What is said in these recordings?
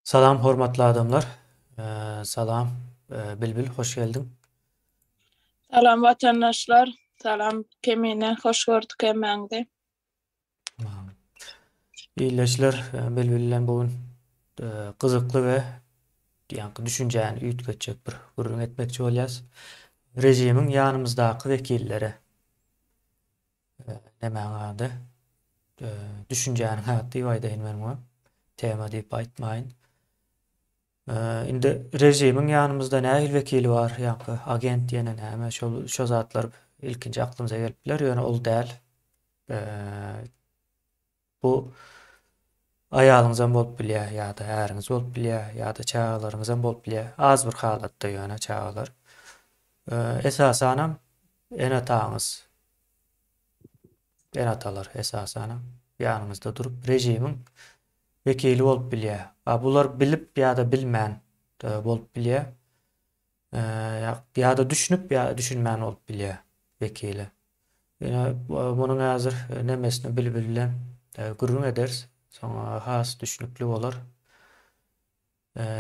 Salam hormatly adamlar. Salam Bilbil hoş geldiň. Salam watandaşlar. Salam Kemine hoş gördük hemmäňizi. Ildeşler Bilbil bilen bu gün gyzykly we ýaňky düşünjäni üýtgetjek bir gürrüň etmekçi bolýas. Režimiň ýanymyzdaky wekilleri Nämäň ady? Düşünjäniň ady diýip aýdaýyn men muňa. Tema diýip aýtmaýyn. Indi režimiň ýanymyzda nähili wekili bar, ýaňky agent diýene näme, şol şo zatlar ilkinji aklymyza gelip biler, ýöne ol däl. Bu aýalyňyzam bolup bilýär ýa-da äriňiz bolup bilýär, ýa-da çagalaryňyzam bolup bilýär. Az bir halatda ýöne çagalar. Esasanam ene-ataňyz, ene-atalar esasanam ýanyňyzda durup režimiň wekili bolup bilýär. A bular bilip ýa-da bilmän bolup bilýär. Ýa-da düşünip ýa düşünmän bolup bilýär wekili. Ýöne munuň häzir nemesini Bilbil bilen gürrüň ederis. Soň has düşnükli bolar.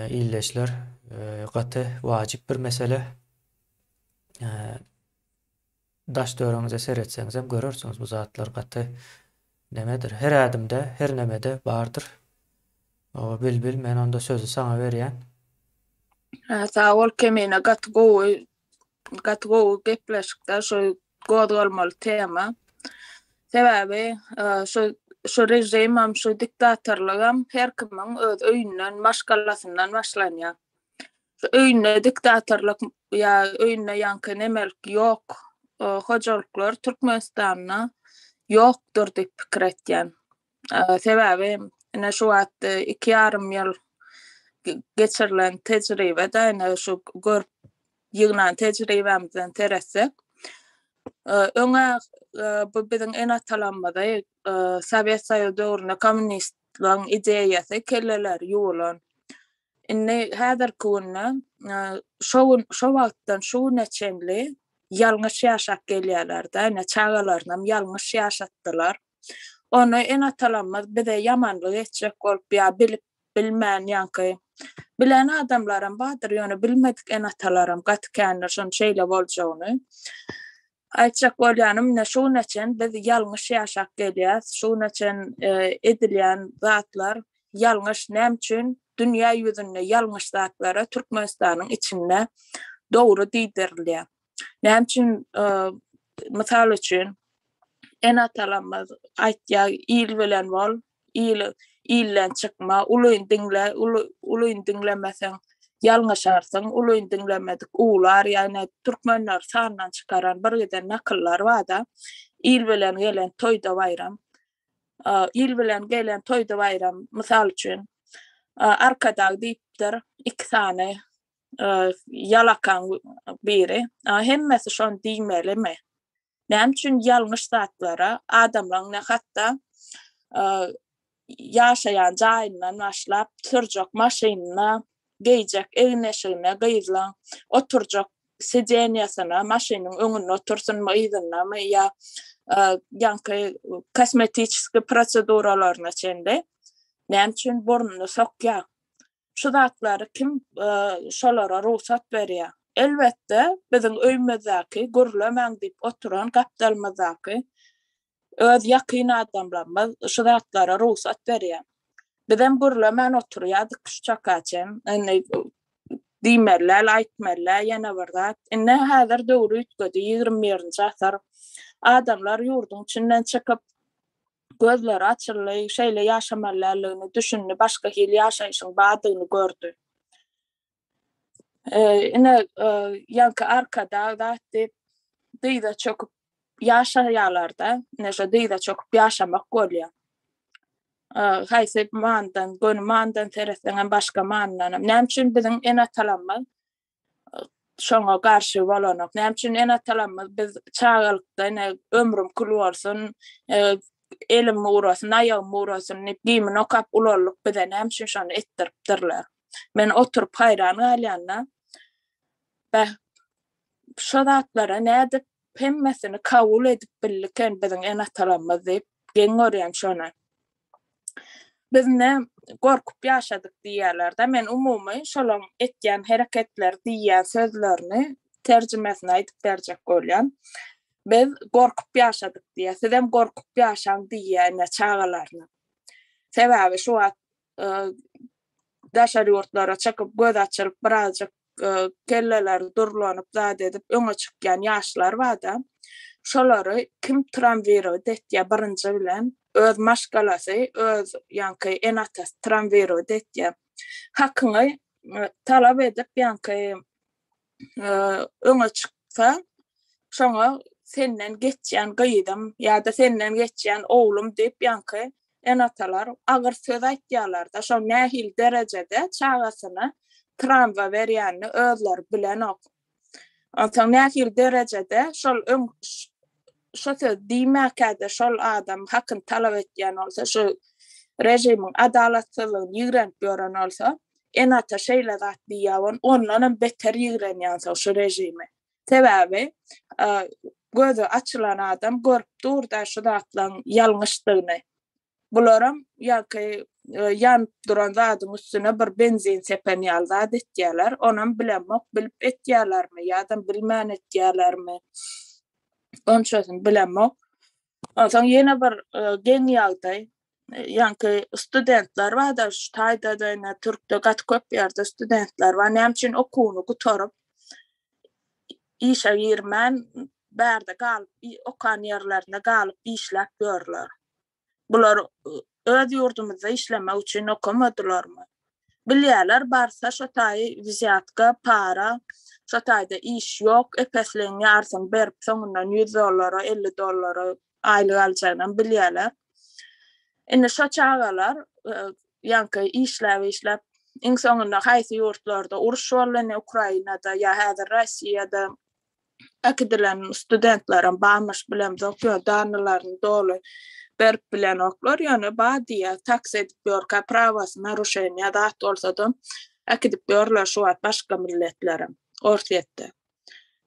Ildeşler gaty wajyp bir mesele. Daş töweregiňize seretseňizem görersiňiz bu zatlar gaty nemedir. Her ädimde, her nemede bardyr. Bilbil men onda sözi saňa berýän. Sag bol Kemine gaty gowy gaty gowy gepleşikde şu gozgalmaly tema. Sebäbi şu şu režimem şu diktatorlygam her kimiň öz öýünden maşgalasyndan başlanýar. Şu öýünde diktatorlyk ýa öýünde ýaňky nemelik ýok hojalyklar Türkmenistanda ýokdur diýip pikir etýän. Sebäbi ine şu wagt 2,5 ýyl geçirilen tejribe-de ine şu görüp ýygnan tejribämizden seretsek, öňe bu biziň ene-atalarymyzy Sowet Soýuzy döwründe kommunistleriň ideýasy kelleleri ýuwulan. Indi häzirki günde şo gün şo wagtdan şu güne çenli ýalňyş ýaşap gelýärler-de, ine çagalarynam ýalňyş ýaşatdylar. Ony ene-atalarymyz bize ýamanlyk etjek bolup ýa bilip bilmän ýaňky bilen adamlaram bardyr, ýöne bilmedik ene-atalaram gaty kändir şonuň şeýle boljagyny. Aýtjak bolýanym ine şu güne çen biz ýalňyş ýaşap gelýäs, şu güne çen edilýän zatlar ýalňyş näme üçin dünýä ýüzünde ýalňyş zatlara Türkmenistanyň içinde dogry diýdirilýär. Näme üçin mysal üçin ene-atalarymyz aýtýar il bilen bol, il ilden çykma, ulyny diňle, uly ulyny diňlemeseň ýalňyşarsyň, ulyny diňlemedik uwlar, ýagny türkmenler sandan çykaran bir giden nakyllar barda, il bilen gelen toýda baýram. Il bilen gelen toýda baýram, mysal üçin, Arkadag diýipdir, iki sany ýalakaň biri. Hemmesi şony diýmelimi? Näme üçin ýalňyş zatlara adamlaryň ne hatda ýaşaýan jaýyndan başlap sürjek maşynyna, geýjek egin-eşigine, gyzlaň oturjak sidenýasyna, maşynyň öňünde otursynmy, yzyndamy ýa ýaňky kosmetiçeskiý proseduralaryna çenli näme üçin burnuny sokýar? Şu zatlary kim şolara rugsat berýär? Elbetde, biziň öýümizdäki gürlemäň diýip oturan gapdalymyzdaky öz ýakyn adamlarymyz şu zatlara rugsat berýär. Bizem gürlemän oturýardyk şu çaka çen. Indi diýmeli däl, aýtmaly däl ýene bir zat. Indi häzir döwür üýtgedi, 21-nji asyr. Adamlar ýurduň içinden çykyp, Gözleri açyldy, şeýle ýaşamaly däldigini düşündi, başga hili ýaşaýşyň bardygyny gördi. Ine, ýaňky Arkadag zat diýip, dyza çöküp ýaşaýarlar-da, ine şo dyza çöküp ýaşamak bolýar. Haýsy manydan, göni manydan seretseňem, başga manydanam. Näme üçin biziň ene-atalarymyz şoňa garşy bolanok. Näme üçin ene-atalarymyz biz çagalykda ine ömrüm kül bolsun, elim gurasyn, aýagym gurasyn diýip gimn okap ulaldyk bize näme üçin şony etdiripdirler. Men oturyp haýran galýan-da. Bäh, şo zatlara nädip hemmesini kabul edip bildiken biziň ene-atalarymyz diýip geň görýän şony. Biz ne? gorkup ýaşadyk diýýärler-de. Men umumy şolaň etýän hereketleri, diýýän sözlerini terjimesini aýdyp berjek bolýan. Biz gorkup ýaşadyk diýýär. Sizem gorkup ýaşaň diýýär ine çagalaryna. Sebäbi şu wagt daşary ýurtlara çykyp göz açylyp birazjyk kelleleri durlanyp zat edip öňe çykýan ýaşlar barda. Şolary kim tramwirowat etýär birinji bilen öz maşgalasy, öz ýaňky ene-atasy tramwirowat etýär. Hakyňy talap edip ýaňky öňe çyksa, şoňa senden geçýän gyzym ýa-da senden geçýän oglum diýip ýaňky ene-atalar agyr söz aýtýarlar-da, şo nähili derejede çagasyna tramwa berýänini özleri bilenok. Onsoň nähili derejede şol öň şo söz diýmäkä-de şol adam hakyny talap etýän bolsa, şu režimiň adalatsyzlygyny ýigrenip ýören bolsa, ene-ata şeýle zat diýýär bolun, ondanam beter ýigrenýänsoň şu režimi. Sebäbi gözi açylan adam görüp dur-da şu zatlaryň ýalňyşdygyny. Bularam ýaňky ýanyp duran zadyň üstüne bir benzin sepen ýaly zat etýärler. Onam bilemok, bilip etýärlermi ýa-da bilmän etýärlermi? Onçasyny bilemok. Onsoň ýene bir geň ýagdaý, ýaňky studentler bar-da, şu taýda-da ine türkde gaty köp ýerde studentler bar. Näme üçin okuwyny gutaryp, işe girmän, bärde galyp, okan ýerlerinde galyp işläp ýörler? Bular öz ýurdumyzda işlemek üçin okamadylarmy? Bilýärler barsa şo taýy wzýatka, para, şo taýda iş ýok, epesligiň ýarsyny berip soňundan ýüz dollara, 50 dollara aýlyk aljagynam bilýärler. Indi şo çagalar ýaňky işläp-işläp iň soňunda haýsy ýurtlarda uruş boldy indi Ukrainada ýa häzir Rossiýada äkidilen studentlerem barmyş bilemzok ýöne danylaryny doly berip bilenoklar ýöne bar diýýär taksi edip ýörkä prawasy naruşeniýa zat bolsada äkidip ýörler şu wagt başga milletlerem Orsýetde.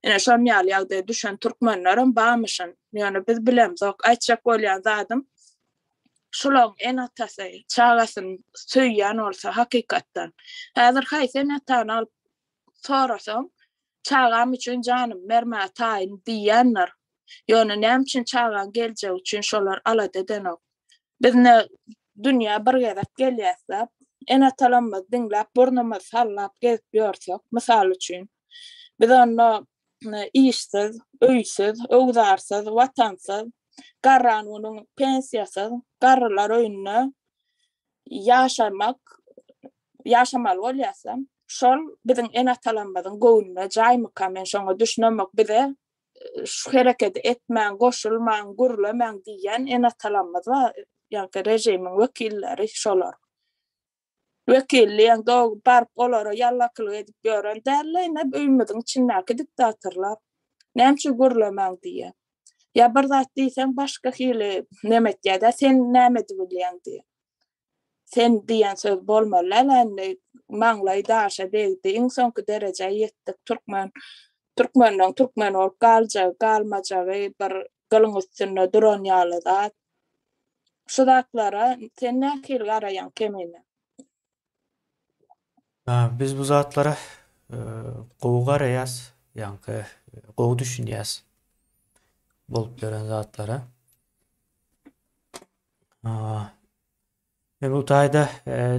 Ine şon ýaly ýagdaýa düşen türkmenlerem barmyşyn ýöne biz bilemzok aýtjak bolýan zadym şulaň ene-atasy çagasyny söýýän bolsa hakykatdan häzir haýsy ene-atany alyp sorasaň Çagam üçin janymy bermäge taýyn diýýändir. Ýöne näme üçin çagaň geljegi üçin şolar alada edenok. Biz ne dünýä bir gezek gelýäs-dä. Ene-atalarymyzy diňläp, burnumyzy sallap gezip ýörsek, mysal üçin, biz onda işsiz, öýsüz, öwzarsyz, watansyz, garran günüň pensiýasyz, garrylar öýünde ýaşamak ýaşamaly bolýarsa, şol biziň ene-atalarymyzyň göwnüne jaýmyka, men şoňa düşünemok, bize şu hereketi etmäň, goşulmaň, gürlemäň diýýän ene-atalarymyz bar, ýagny režimiň wekilleri şolar. Wekilliň dog baryp olara ýallakylyk edip ýören däl-de, ine öýümiziň içindäki diktatorlar. Näme üçin gürlemäň diýýär. Ýa bir zat diýseň başga hili neme etýär-de, sen näme edibilýäň diýýär. Sen diýen söz bolmaly däl indi maňlaý daşa degdi iň soňky derejä ýetdik türkmen türkmenden türkmen bolup galjagy galmajagy bir gylyň üstünde duran ýaly zat şu zatlara sen nähili garaýaň Kemine? Biz bu zatlara gowy garaýas, ýaňky gowy düşünýäs bolup ýören zatlara. Men bu taýda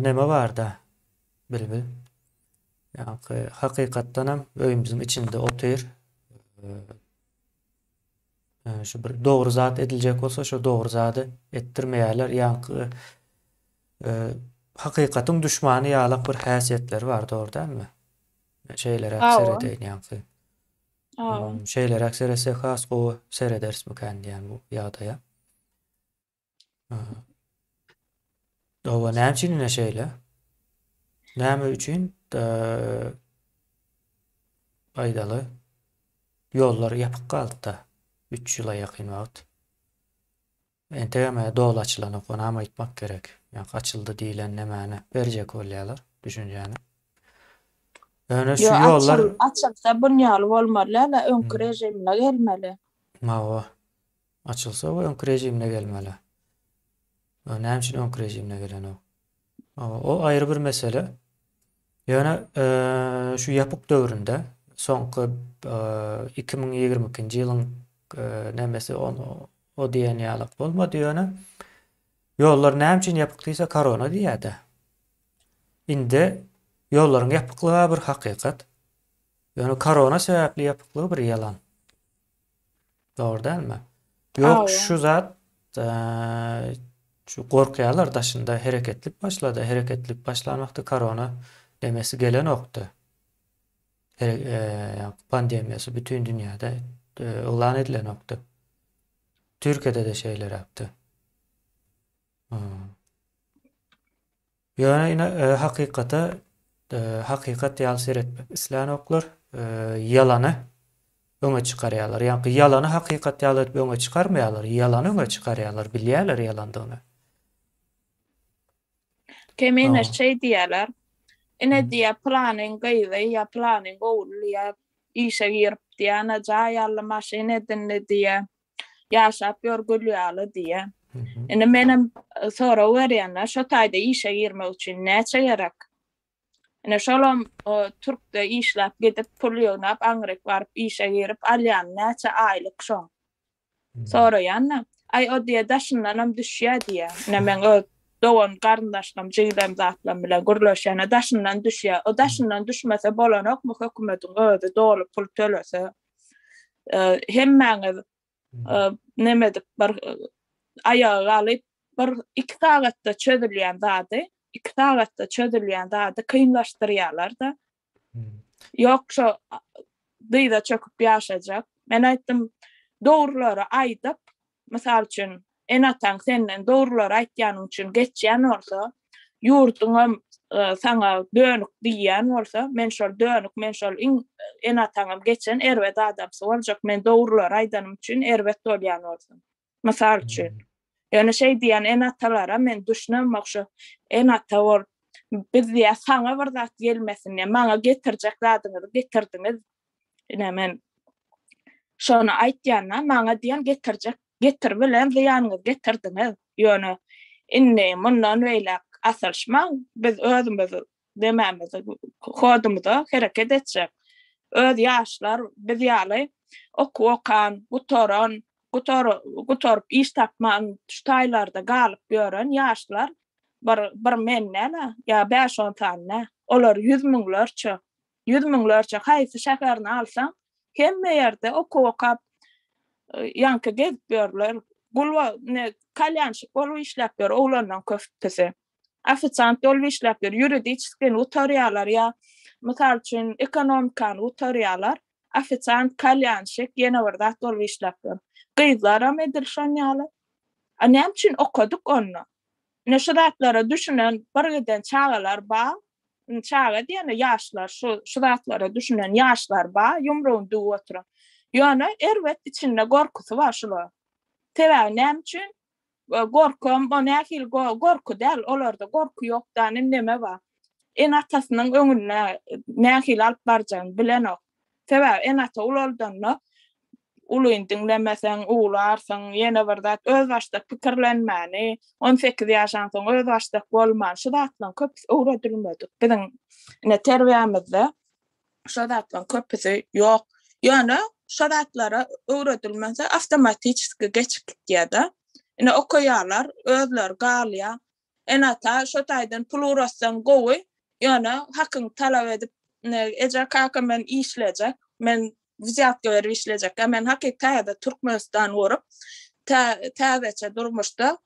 neme barda Bilbil. Ýaňky hakykatdanam öýümiziň içinde otyr. Şu bir dogry zat ediljek bolsa şu dogry zady etdirmeýärler. Ýaňky hakykatyň duşmany ýalak bir häsiýetleri bar, dogry dälmi? Şeýleräk seredeýin ýaňky. Şeýleräk seretsek has gowy serederismikän diýýän bu ýagdaýa. Hawa, näme üçin ine şeýle? Näme üçin aýdaly ýollar ýapyk galdy-da 3 ýyla ýakyn wagt. Entegem doly açylanok, onam aýtmak gerek. Ýa açyldy diýlen nämäni berjek bolýarlar, düşünjäni. Ýöne şu ýollar açylsa bun ýaly bolmaly däl, öňki režimine gelmeli. Hawa. Açylsa we öňki režimine gelmeli. Näme üçin öňki režimine gelenok? O aýry bir mesele. Ýöne şu ýapyk döwründe soňky 2022-nji ýylyň nemesi o diýen ýalyk bolmady ýöne ýollar näme üçin ýapyk diýse korona diýýärdi. Indi ýollaryň ýapyklygy bir hakykat. Ýöne korona sebäpli ýapyklygy bir ýalan. Dogry dälmi? Ýok, şu zat şu gorkýarlar daşynda hereketlik başlady. Hereketlik başlan wagty korona demesi gelenokdy. Pandemiýasy bütin dünýäde yglan edilenokdy. Türkiýede-de şeýleräkdi. Ýöne ine hakykata hakykat ýaly seretmek islänoklar. Ýalany öňe çykarýarlar. Ýaňky ýalany hakykat ýaly edip öňe çykarmaýarlar. Ýalany öňe çykarýarlar. Bilýärler ýalandygyny. Kemine şeý diýýärler. Ine diýýär, pylanyň gyzy ýa pylanyň ogly diýýär, işe girip diýýär, ana jaý aldy, maşyn edindi diýýär. Ýaşap ýör gül ýaly diýýär. Indi menem e, sorag berýän-de, şo taýda işe girmek üçin näçe gerek? Ine şolam e, türkde işläp gidip pul ýygnap aňryk baryp işe girip alýan näçe aýlyk şoň? Soraýan-da, aý o diýe daşyndanam düşýä diýe. Ine meň öz dogan garyndaşlarym, jigilem zatlarym bilen gürleşýän, daşyndan düşýä. O daşyndan düşmese bolanokmy hökümetiň özi doly pul tölese? Hemmäňiz neme edip bir aýaga galyp bir iki sagatda çözülýän zady, iki sagatda çözülýän zady kynlaşdyrýarlar-da. Ýok şo dyza çöküp ýaşajak. Men aýtdym, dogrulary aýdyp, mysal üçin, ene-ataň senden dogrulary aýtýanyň üçin geçýän bolsa, ýurduňam e, saňa dönük diýýän bolsa, men şol dönük, men şol iň ene-ataňam geçen erbet adamsy boljak, men dogrulary aýdanym üçin erbet bolýan bolsam. Mysal üçin. Ýöne şeý diýen ene-atalara men düşünemok şu ene-ata bolup biz diýä saňa bir zat gelmesin diýä maňa getirjek zadyňyzy getirdiňiz. Ine men şony aýtýan-da maňa diýen getirjek getir bilen zyýanyňyzy getirdiňiz. Ýöne indi mundan beýläk asylyşmaň biz özümiz demämizi hodumyza hereket etjek. Öz ýaşlar biz ýaly okuw okan, gutaran, gutar gutaryp iş tapman şu taýlarda galyp ýören ýaşlar bir bir men däl-ä, ýa bäş-on sany däl. Olar ýüz müňlerçe, ýüz müňlerçe haýsy şäherini alsaň, hemme ýerde okuw okap ýaňky gezip ýörler. Gul ne kalýanşik bolup işläp ýör oglanlaryň köpüsi. Ofisiant bolup işläp ýör, ýuridiçeskini gutarýarlar ýa mysal üçin ekonomikany gutarýarlar. Ofisiant, kalýanşik, ýene bir zat bolup işläp ýör. Gyzlaram edil şon ýaly. A näme üçin okadyk onda? Ine şu zatlara düşünen bir giden çagalar bar. Indi çaga diýende ýaşlar, şu şu zatlara düşünen ýaşlar bar, ýumrugyny düwüp oturan. Ýöne erbet içinde gorkusy bar şularyň. Sebäbi näme üçin? Gorkam, o nähili gorky däl, olarda gorky ýok da, neme bar. Ene-atasynyň öňünde nähili alyp barjagyny bilenok. Sebäbi ene-ata ulaldanda ulyny diňlemeseň, uwlarsyň, ýene bir zat, özbaşdak pikirlenmäni, 18 ýaşansoň özbaşdak bolman, şu zatlaryň köpüsi öwredilmedik. Biziň ine terbiýämizde şo zatlaryň köpüsi ýok. Ýöne şo zatlara öwredilmese awtomatiçeski geçip gitýär-de. Ine okaýarlar, özleri galýar. Ene-ata şo taýdan pul ugratsaň gowy, ýöne hakyňy talap edip, eje kaka men işlejek, men wzýatka berip işlejek, ýa men hakyky täze Türkmenistan gurup, täzeçe durmuşda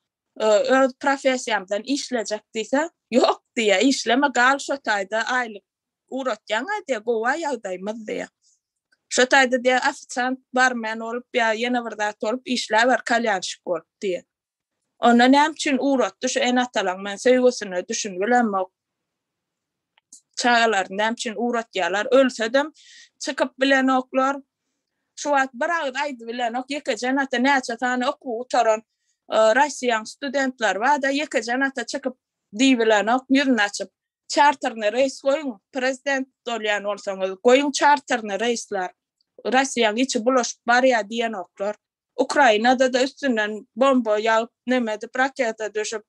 öz professiýamdan işlejek diýse, ýok diýýär, işleme gal şo taýda aýlyk ugratýaň-a diýýär, gowy-a ýagdaýymyz diýýär. Şo taýda diýýär, ofisiant, barmen bolup ýa ýene bir zat bolup işläber, kalýanşik bolup diýýär. Onda näme üçin ugratdy şu ene-atalaň men söýgüsine düşünibilemok. Çagalaryny näme üçin ugratýarlar? Ölsedem çykyp bilenoklar. Şu wagt bir agyz aýdybilenok. Ýekeje ene-ata näçe sany okuw gutaran e, Russiýaň studentleri bar-da, ýekeje ene-ata çykyp diýibilenok, ýüzüni açyp. Çarterny reýs goýuň, prezident bolýan bolsaňyz, goýuň çarterny reýsler. Russiýaň içi bulaşyp barýar diýenoklar. Ukrainada-da üstünden bomba ýagyp, neme edip, raketa düşüp,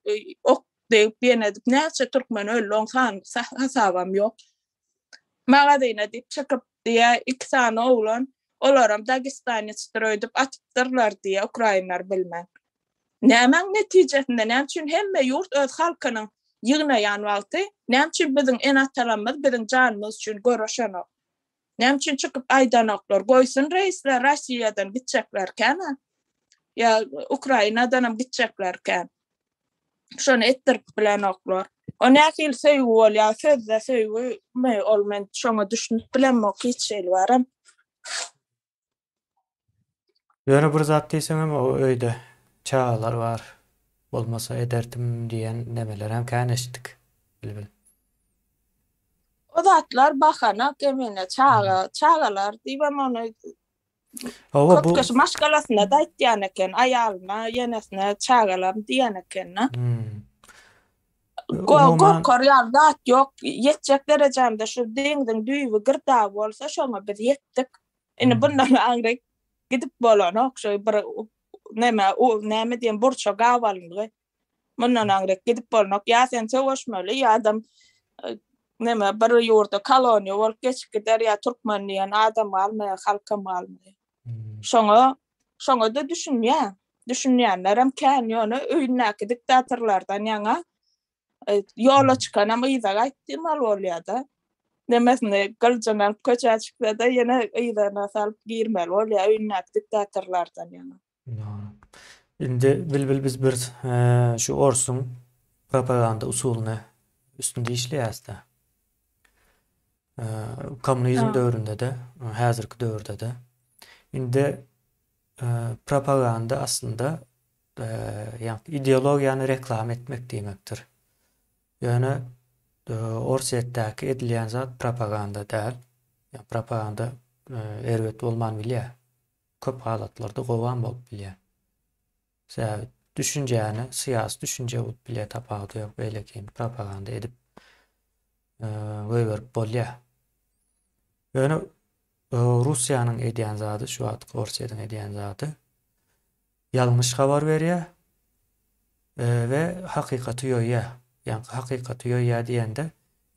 ok. degip ýene edip näçe türkmen öldi oň sany hasabam ýok. Magazyna diýip çykyp diýýä iki sany oglan olaram dagestanetsdir öýdüp atypdyrlar diýýä ukrainler bilmän. Nämäň netijesinde näme üçin hemme ýurt öz halkynyň ýygnaýan wagty näme üçin biziň ene-atalarymyz biziň janymyz üçin göreşenok? Näme üçin çykyp aýdanoklar? Goýsun reýsler Rossiýadan gitjekler kän-ä. Ýa Ukrainadanam gitjekler kän. Şony etdirip bilenoklar. O nähili söýgi bolýar? Sözde söýgümi ol men şoňa düşünip bilemok hiç hili baram. Ýöne bir zat diýseňem o öýde çagalar bar. Bolmasa ederdim diýen nemelerem kän eşitdik. Bilbil. O zatlar bahana kemine çaga çagalar diýibem ony Hawa bu köp kişi maşgalasyna-da aýtýan eken, aýalyna, ýenesine çagalarym diýen eken-de. Hmm. Gorkar ýaly zat ýok. Ýetjek derejämde şu deňziň düýbi girdaby bolsa şoňa biz ýetdik. Indi bundan aňryk gidip bolanok. Şu bir neme, näme diýen burça gabalyngy. Mundan aňryk gidip bolanok. Ýa sen söweşmeli, ýa-da neme bir ýurda koloniýa bolup geçip gider, ýa türkmen diýen adam galmaýar, halkam galmaýar. Şoňa şoňa-da düşünýär. Düşünýänlerem kän, ýöne öýündäki diktatorlardan ýaňa ýola çykanam yza gaýtmaly bolýar-da. Nemesini gylyjyny alyp köçä çyksa-da ýene yzyna salyp girmeli bolýar öýündäki diktatorlardan ýaňa. Indi Bilbil biz bir şu orsuň propaganda usulyny üstünde işleýäs-de. Kommunizm döwründe-de, häzirki döwürde-de. Indi propaganda aslynda ýagny ideologiýany reklama etmek diýmekdir. Ýöne Orsýetdäki edilýän zat propaganda däl. Propaganda erbet bolman bilýär. Köp halatlarda gowam bolup bilýär. Sebäbi düşünjäni, syýasy düşünje bolup bilýär, tapawudy ýok, beýlekini propaganda edip goýberip bolýar. Ýöne Russiýanyň edýän zady, şu wagtky Orsýetiň edýän zady ýalňyş habar berýär we hakykaty ýoýýar. Ýagny hakykaty ýoýýar diýende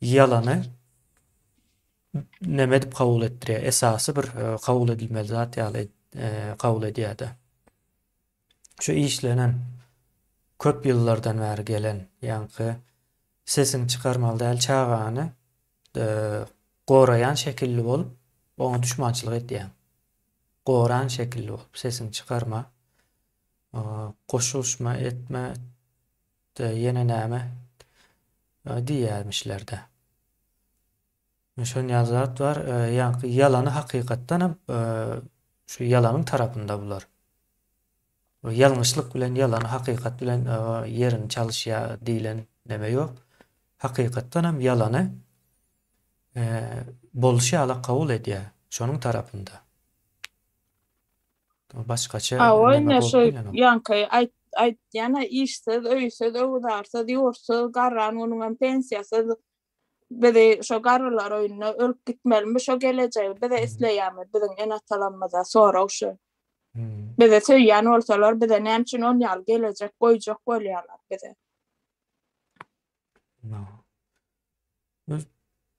ýalany neme edip kabul etdirýär, esasy bir kabul edilmeli zat ýaly kabul edýär-de. Şu işlenen köp ýyllardan bäri gelen, ýaňky sesiňi çykarmaly däl çagany goraýan şekilli bolup, oňa duşmançylyk edýäň. Goran şekilli bolup, sesiňi çykarma, goşulyşma etme, ýene näme diýýärmişler-de. Şon ýaly zat bar. Ýaňky ýalany hakykatdan hem şu ýalanyň tarapynda bular. Ýalňyşlyk bilen ýalany hakykat bilen ýerini çalyşýar diýlen neme ýok. Hakykatdan hem ýalany bolşy ýaly kabul edýär. Şonuň tarapynda. Başgaça Hawa, ine şu ýaňky aýt aýtýan işsiz, öýsüz, öwzarsyz, ýurtsuz, garran günüňem pensiýasyz Bizi şo garrylar öýünde ölüp gitmelimi şo gelejegi bize isleýärmi biziň ene-atalarymyza sorag şu. Bizi söýýän bolsalar bize näme üçin on ýaly gelejek goýjak bolýarlar bize.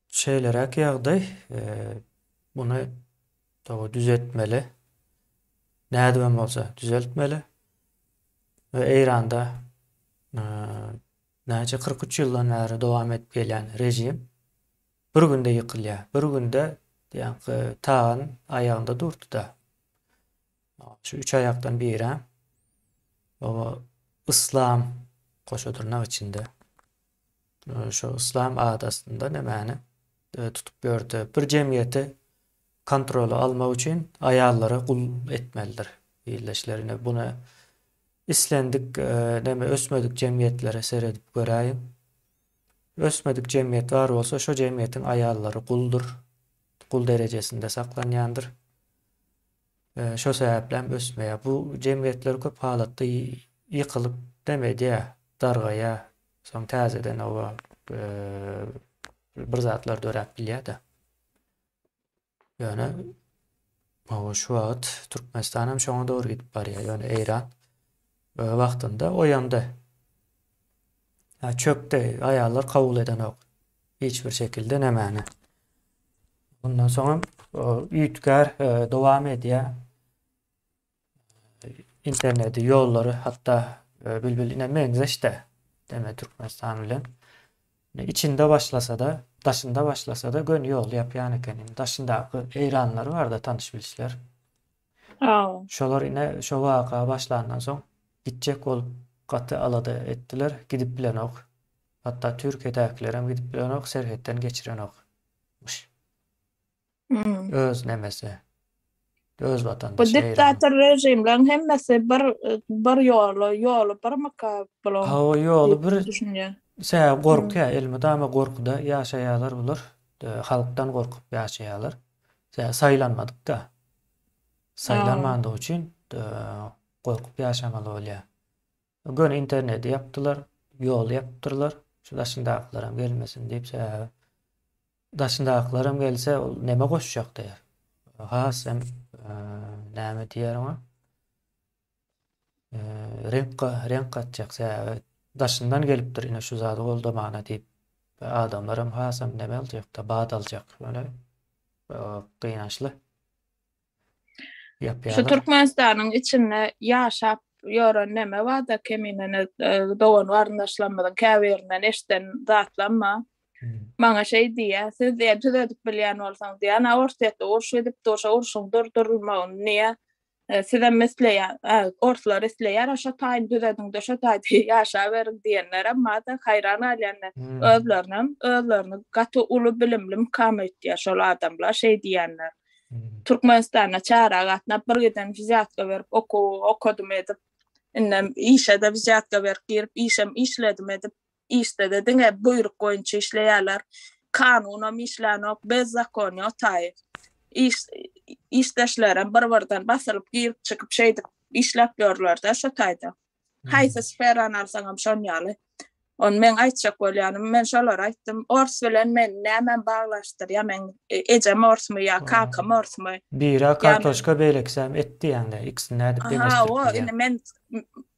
Şeýleräk ýagdaý muny düzetmeli. Nädibem bolsa düzeltmeli. We Eýranda Näçe 43 ýyldan bäri dowam edip gelýän režim bir günde ýykylýar. Bir günde ýaňky tagan aýagynda durdy-da. Şu üç aýakdan birem o yslam goşa dyrnak içinde şu yslam ady astynda nämäni tutup ýördi. Bir jemgyýeti kontrola almak üçin aýallary gul etmelidir ildeşlerine. Buny Islendik neme ösmedik jemgyýetlere seredip göräýiň. Ösmedik jemgyýet bar bolsa şo jemgyýetiň aýallary guldur. Gul derejesinde saklanýandyr. Şo sebäplem ösmeýär. Bu jemgyýetler köp halatda ýykylyp neme edýär, dargaýar. Soň täzeden oba bir zatlar döräp bilýär-de. Ýöne hawa şu wagt Türkmenistan hem şoňa dogry gidip barýar. Ýöne Eýran wagtynda oýandy. Çökdi, aýallar kabul edenok. Hiç bir şekilde nämäni. Ondan soňam üýtgär, dowam edýär. Interneti, ýollary hatda bilbiline meňzeş-de deme Türkmenistan bilen. İçinde başlasa-da, daşynda başlasa-da göni ýoly ýapýan eken. Indi daşyndaky eýranlar bar-da tanyş-bilişler. Şolar ine şo waka başlandan soň gitjek bolup gaty alada etdiler, gidip bilenok. Hatda Türkiýedäkilerem gidip bilenok, serhetden geçirenokmyş. Öz nemesi. Öz watandaşy. Bu diktator režimleň hemmesi bir bir ýoly, ýoly birmika bulaň? Hawa, ýoly bir. Düşünýän. Sebäbi gorkýar, elmydama gorkuda ýaşaýarlar bular. Halkdan gorkup ýaşaýarlar. Sebäbi saýlanmadyk-da. Saýlanmandygy üçin gorkup ýaşamaly bolýar. Göni interneti ýapdylar, ýoly ýapypdyrlar. Şu daşyndakylaram gelmesin diýip, sebäbi daşyndakylaram gelse ol neme goşjak diýer. Has hem näme diýer oňa? Reňk reňk gatjak sebäbi daşyndan gelipdir ine şu zady goldamana diýip adamlaram hasam neme aljakda bat aljak. Ýöne gynançly. Şu Türkmenistanyň içinde ýaşap ýören neme barda kemine dogan garyndaşlarymyzyň käbirinden eşiden zatlam bar. Maňa şeý diýýär, siz diýýär düzedip bilýän bolsaň diýýär, ana Orsýetde uruş gidip dur, şo urşuň durdurylmagyny diýýär. Sizem isleýär, orslar isleýär, şo taýyny düzediň-de şo taýda ýaşaberiň diýenlerem bar-da, haýran galýan men. Özlerinem, özlerini gaty uly bilimlimkam öýtýär şol adamlar, şeý diýýänler. Türkmenistanda çara gatnap bir giden wzýatka berip okuw okadym edip, indem işe-de wzýatka berip girip işem işledim edip, işde-de diňe buýruk boýunça işleýärler. Kanunam işlänok, bezzakoniýa o taýy. Iş işdeşlerem bir-birden basylyp girip çykyp şeýdip işläp ýörler-de şo taýda. Haýsy sferany alsaňam şon ýaly. Ony meň aýtjak bolýanym, men şolara aýtdym, ors bilen meni nämäm baglaşdyrýar, meň ejem orsmy ýa kakam orsmy? Biri kartoşka, beýlekisem et diýýäň-dä, ikisini nädip deňeşdirip bilýäň? Hawa, indi men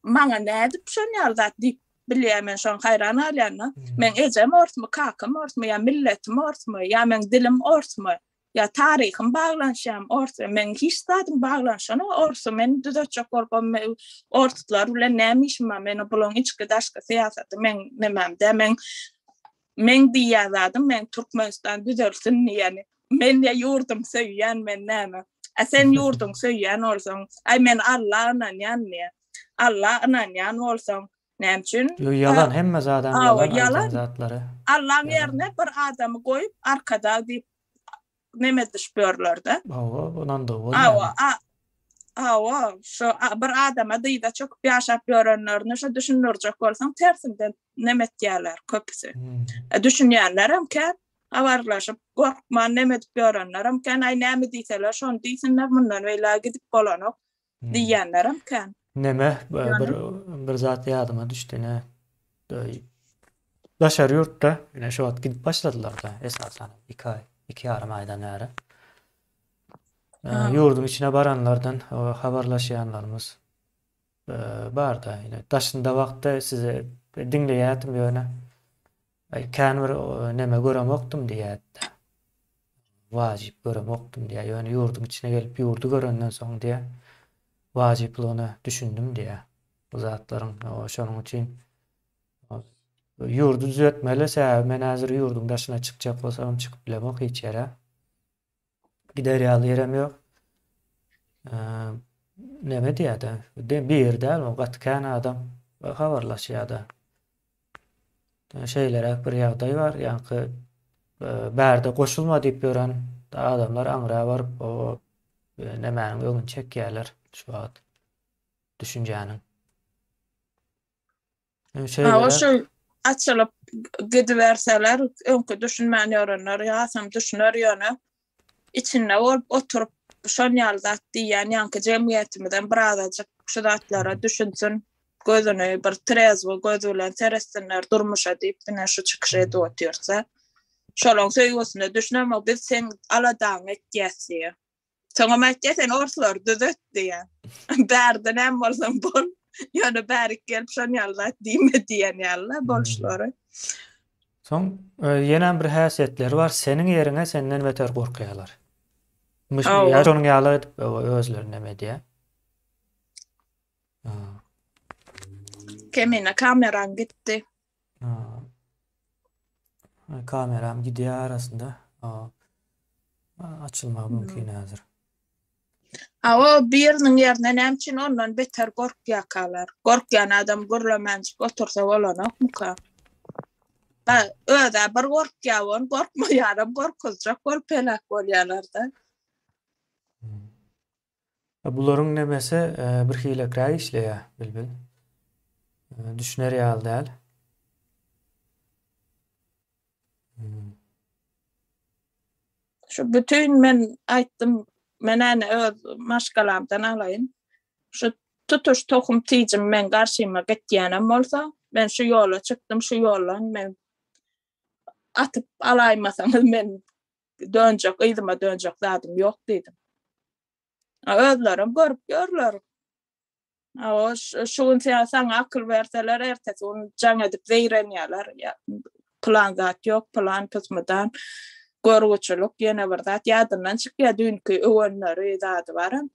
maňa nädip şon ýaly zat diýip bilýär, men şoňa haýran galýan-da. Meň ejem orsmy, kakam orsmy ýa milletim orsmy, ýa meň dilim orsmy? Ýa taryhym baglanyşýarmy ors bilen? Meň hiç zadym baglanyşanok orsa meni düzetjek bolup orslar bilen näme işim bar? Meni bulaň içki daşky syýasaty meň nemem däl. Meň meň diýýän zadym meň Türkmenistan düzelsin diýýäni. Men ýa ýurdum söýýän men näme? A sen ýurduň söýýän bolsaň, aý men Alla ynanýan diýýär. Alla ynanýan bolsaň, Näme üçin? Ýo ýalan hemme zadam ýalan aýdan zatlary. Allaň ýerine bir adamy goýup arkadag diýip neme edişip ýörlerde. Hawa ynandygy bolýar. Hawa hawa şo bir adama dyza çöküp ýaşap ýörenlerini şo düşündirjek bolsaň tersinden neme etýärler köpüsi. Düşünýänlerem kän habarlaşyp gorkman neme edip ýörenlerem kän aý näme diýseler şony diýsinler mundan beýläk gidip bolanok. Diýýänlerem kän. Neme bir bir zat ýadyma düşdi ine. Daşary ýurtda ine şu wagt gidip başladylar-da esasan 2 aý, 2 ýarym aýdan bäri. Ýurduň içine baranlardan habarlaşýanlarymyz bar-da ine daşynda wagtda sizi diňleýärdim ýöne kän bir neme göremokdym diýýärdi. Wajyp göremokdym diýýär. Ýöne ýurduň içine gelip ýurdy görenden soň diýýär, wajyplygyna düşündim diýýär. Bu zatlaryň şonuň üçin ýurdy düzetmeli. Sebäbi men häzir ýurduň daşyna çykjak bolsam çykyp bilemok hiç ýere. Gider ýaly ýerem ýok. Neme diýýär-de, bir däl, gaty kän adam habarlaşýar-da. Şeýleräk bir ýagdaý bar, ýaňky bärde goşulma diýip ýören adamlar aňra baryp o nemäniň öňüni çekýärler şu wagt düşünjäniň. Şeýleräk. Şu açylyp gidiberseler, öňki düşünmän ýörenler ýasam düşüner ýöne içinde bolup oturyp şon ýaly zat diýýän ýaňky jemgyýetimizem birazajyk şu zatlara düşünsin, gözüni bir trezwo göz bilen seretsinler durmuşa diýip ine şu çykyş edip otyrsa. Şolaň söýgüsine düşünemok biz seň aladaňy etýäs diýýär. Soňam aýtýar sen orslary düzet diýýär. Bärde näme bolsaň bol. Ýöne bärik gelip şon ýaly zat diýme diýen ýaly-la boluşlary. Soň ýenem bir häsiýetleri bar, seniň ýeriňe senden beter gorkýarlar. Ýa şonuň ýaly edip özleri neme edýär. Kemine kameraň gitdi. Kameram gidýär arasynda. Açylmagy mümkin häzir. Hawa, biriniň ýerine näme üçin ondan beter gorkýarkalar? Gorkýan adam gürlemänjik otursa bolanokmyka? Ba, öz-ä bir gorkýar, ony gorkmaýanam gorkuzjak bolup heläk bolýarlar-da. Bularyň nemesi bir hilekräk işleýär, Bilbil. Düşüner ýaly däl. Şu bütin men aýtdym, men ene öz maşgalamdan alaýyn. Şu tutuş tohum tijim men garşyma gitýänem bolsa, men şu ýola çykdym, şu ýoldan men atyp alaýmasaňyz men dönjek, yzyma dönjek zadym ýok diýdim. Özlerem görüp ýörler. Awa, şu gün sen saňa akyl berseler, ertesi gün jaň edip zeýrenýärler. Pylan zat ýok, pylan pysmydan görgüçilik, ýene bir zat ýadyndan çykýar düýnki öwenleri zady baram.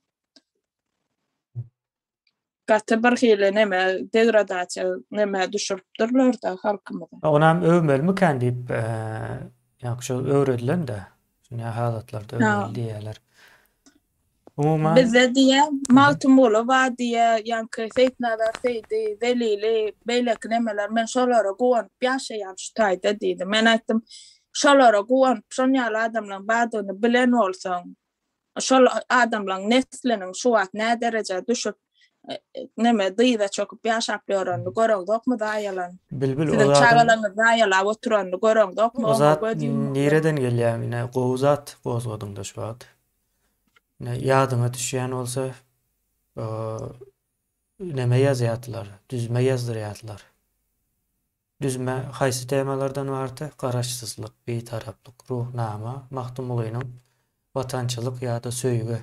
Gaty bir hili neme degradasiýa neme düşüripdirler-de halkymyzy. Onam öwmelimikän diýip, ýa şu öwredilen-de. Şuny halatlarda öwmeli diýýärler. Umuman Bizde diýýä, Magtymguly bar diýýä, ýaňky Seýitnazar Seýdi, Zelili, beýleki nemeler, men şolara guwanyp ýaşaýan şu taýda diýdi. Men aýtdym, şolara guwanyp, şon ýaly adamlaryň bardygyny bilen bolsaň, şol adamlaryň nesliniň şu wagt nä derejä düşüp, neme dyza çöküp ýaşap ýörenini göreňzokmy zaýalan? Bilbil o Siziň çagalaryňyz zaýalap oturanyny göreňzokmy? O zat nireden gelýär? Ine gowy zat gozgadyňda şu wagt. Ine ýadyňa düşýän bolsa neme ýazýardylar, düzme ýazdyrýardylar. Düzme haýsy temalardan bardy? Garaşsyzlyk, Bitaraplyk, Ruhnama, Magtymgulynyň Watançylyk ýa-da söýgi.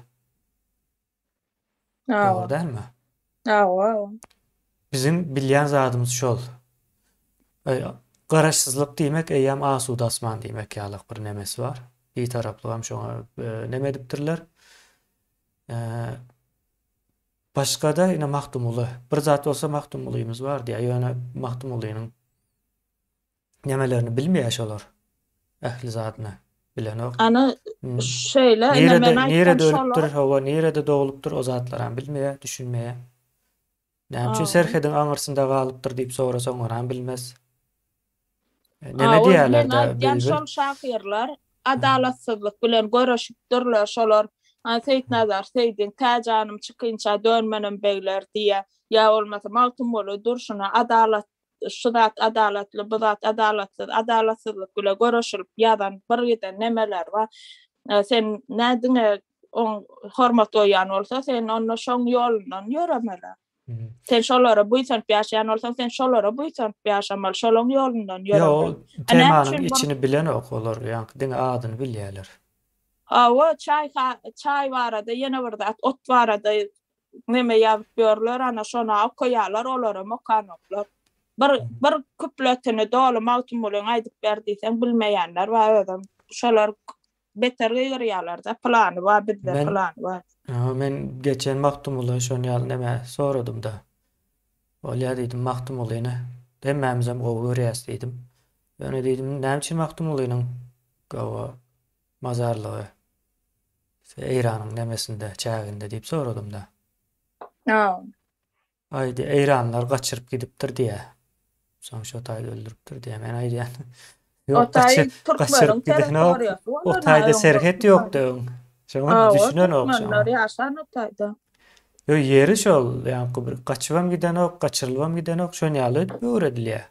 Dogry dälmi? Hawa. Biziň bilýän zadymyz şol. Garaşsyzlyk diýmek eýýäm asuda asman diýmek ýaly bir nemesi bar. Bitaraplygam şoňa neme edipdirler. Başga-da ine Magtymguly. Bir zat bolsa Magtymgulymyz bar diýýär. Ýöne Magtymgulynyň nemelerini bilmeýär şolar. Ähli zadyny bilenok. Ana şeýle ine men aýtdym nirede ölüpdir, hawa, nirede doglupdyr o zatlaram bilmeýär, düşünmeýär. Näme üçin serhediň aňyrsynda galypdyr diýip sorasaň onam bilmez. Neme diýýärler da bilbil. Şol şahyrlar adalatsyzlyk bilen göreşipdirler şolar. Seýitnazar Seýdiň tä janym çykynça dönmenem begler diýýär. Ýa bolmasa Magtymguly durşuna adalat şu zat adalatly, bu zat adalatsyz, adalatsyzlyk bile göreşilip ýazan bir giden nemeler bar. Sen nä diňe oň hormat goýýan bolsa, sen onda şoň ýolundan ýöremeli. Sen şolara buýsanyp ýaşaýan bolsaň, sen şolara buýsanyp ýaşamaly, şolaň ýolundan ýöremeli. Ýok, temanyň içini bilenok olar, ýaňky diňe adyny bilýärler. Hawa, çaý çaý barada ýene bir zat, ot barada neme ýazyp ýörler, ana şona okaýarlar, olaram okanoklar. Bir bir küpletini doly Magtymgulyň aýdyp ber diýseň bilmeýänler bar özem. Şolar beter gygyrýarlar-da, pylany bar bizde, Men pylany bar. Hawa, men geçen Magtymguly şon ýaly neme soradym-da. Bolýa diýdim, Magtymgulyny hemmämizem gowy görýäs diýdim. Ýöne diýdim, näme üçin Magtymgulynyň gowy mazarlygy Eýranyň nemesinde, çäginde diýip soradym-da. Ha. Aýdy, eýranlylar gaçyryp gidipdir diýýär. Soň şo taýda öldüripdir diýýär. Men aýdýan. Ýok, gaçyr, gaçyryp gidenok. O taýda serhet ýokdy öň. Şoňa düşünenok şoňa. Türkmenler ýaşan o taýda. Ýok, ýeri şol, ýaňky bir gaçybam gidenok, gaçyrylybam gidenok, şon ýaly edip öwredilýär.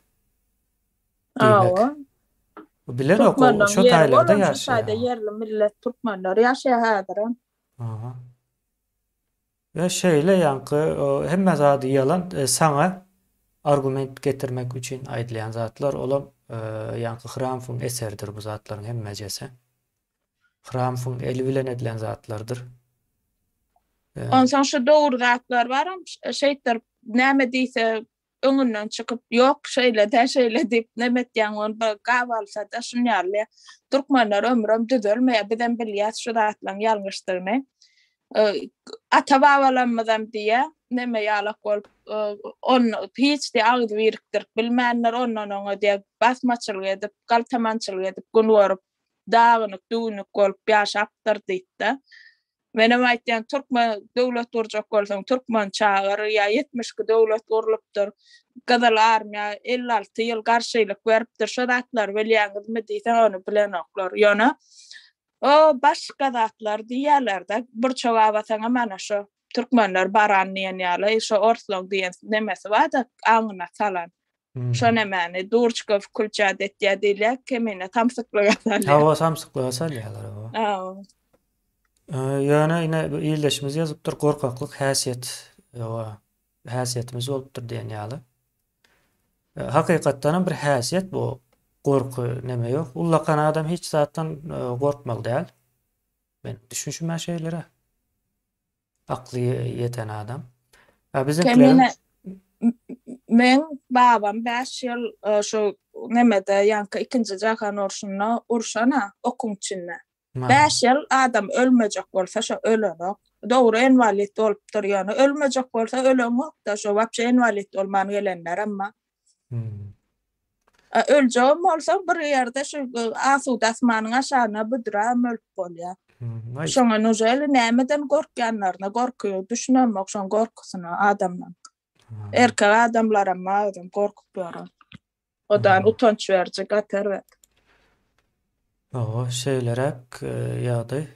Diýmek. Bilenok, o şo taýlarda ýaşaýar. Şo taýda ýerli millet türkmenler ýaşaýar häzirem. Aha. We şeýle ýaňky hemme zady ýalan saňa argument getirmek üçin aýdylýan zatlar olam ýaňky Hramfyň eseridir bu zatlaryň hemmejesi. Hramfyň eli bilen edilen zatlardyr. Onsoň şu dogry zatlar baram şeýtdirip näme diýse öňünden çykyp ýok şeýle dä şeýle diýip neme etýäň ony bir gabalsa-da şun ýaly türkmenler ömrem düzelmeýär bizem bilýäs şu zatlaryň ýalňyşdygyny. Ata babalarymyzam diýýär neme ýalak bolup on hiç diýýär agyz birikdirip bilmändir ondan oňa diýýär basmaçylyk edip galtamançylyk edip gün görüp dagynyk düwünük bolup ýaşapdyr diýipdi. Menem aýtýan türkmen döwlet gurjak bolsaň türkmen çagyr ýa 72 döwlet gurlupdyr. Gyzyl armiýa 56 ýyl garşylyk beripdir. Şo zatlary bilýäňizmi diýseň ony bilenoklar. Ýöne o başga zatlar diýýärler-de. Burça gabasaňam ana şo türkmenler baran diýen ýaly şo orslaň diýen nemesi bar-da aňyna salan. Şo nemäni durçka wkulçat etýär diýilýär, kemine samsyklyga salýar. Hawa, samsyklyga salýarlar hawa. Hawa. Ýöne ine bu ildeşimiz ýazypdyr, gorkaklyk häsiýet, hawa, häsiýetimiz bolupdyr diýen ýaly. Hakykatdan hem bir häsiýet bu gorky neme ýok. Ullakan adam hiç zatdan gorkmaly däl. Men düşünşim-ä şeýlere. Akly ýeten adam. A biziňkileriň Kemine meň babam 5 ýyl e, şu nemede ýaňky ikinji jahan urşunda urşana okuň içinde. 5 ýyl adam ölmejek bolsa şo ölenok. Dogry inwalid bolupdyr ýöne ölmejek bolsa öleňok-da şo wapşe inwalid bolman gelenler bar. Hmm. Öljegem bolsa bir ýerde şu asuda asmanyň aşagyna büdräm ölüp bolýar. Hmm. Şoňa nujeli nämeden gorkýanlaryna gorky düşünemok şoň gorkusyna adamlaň. Hmm. Erkek adamlaram özem gorkup ýören. Odan Hmm. utanç beriji gaty erbet. Hawa, şeýleräk e, ýagdaý.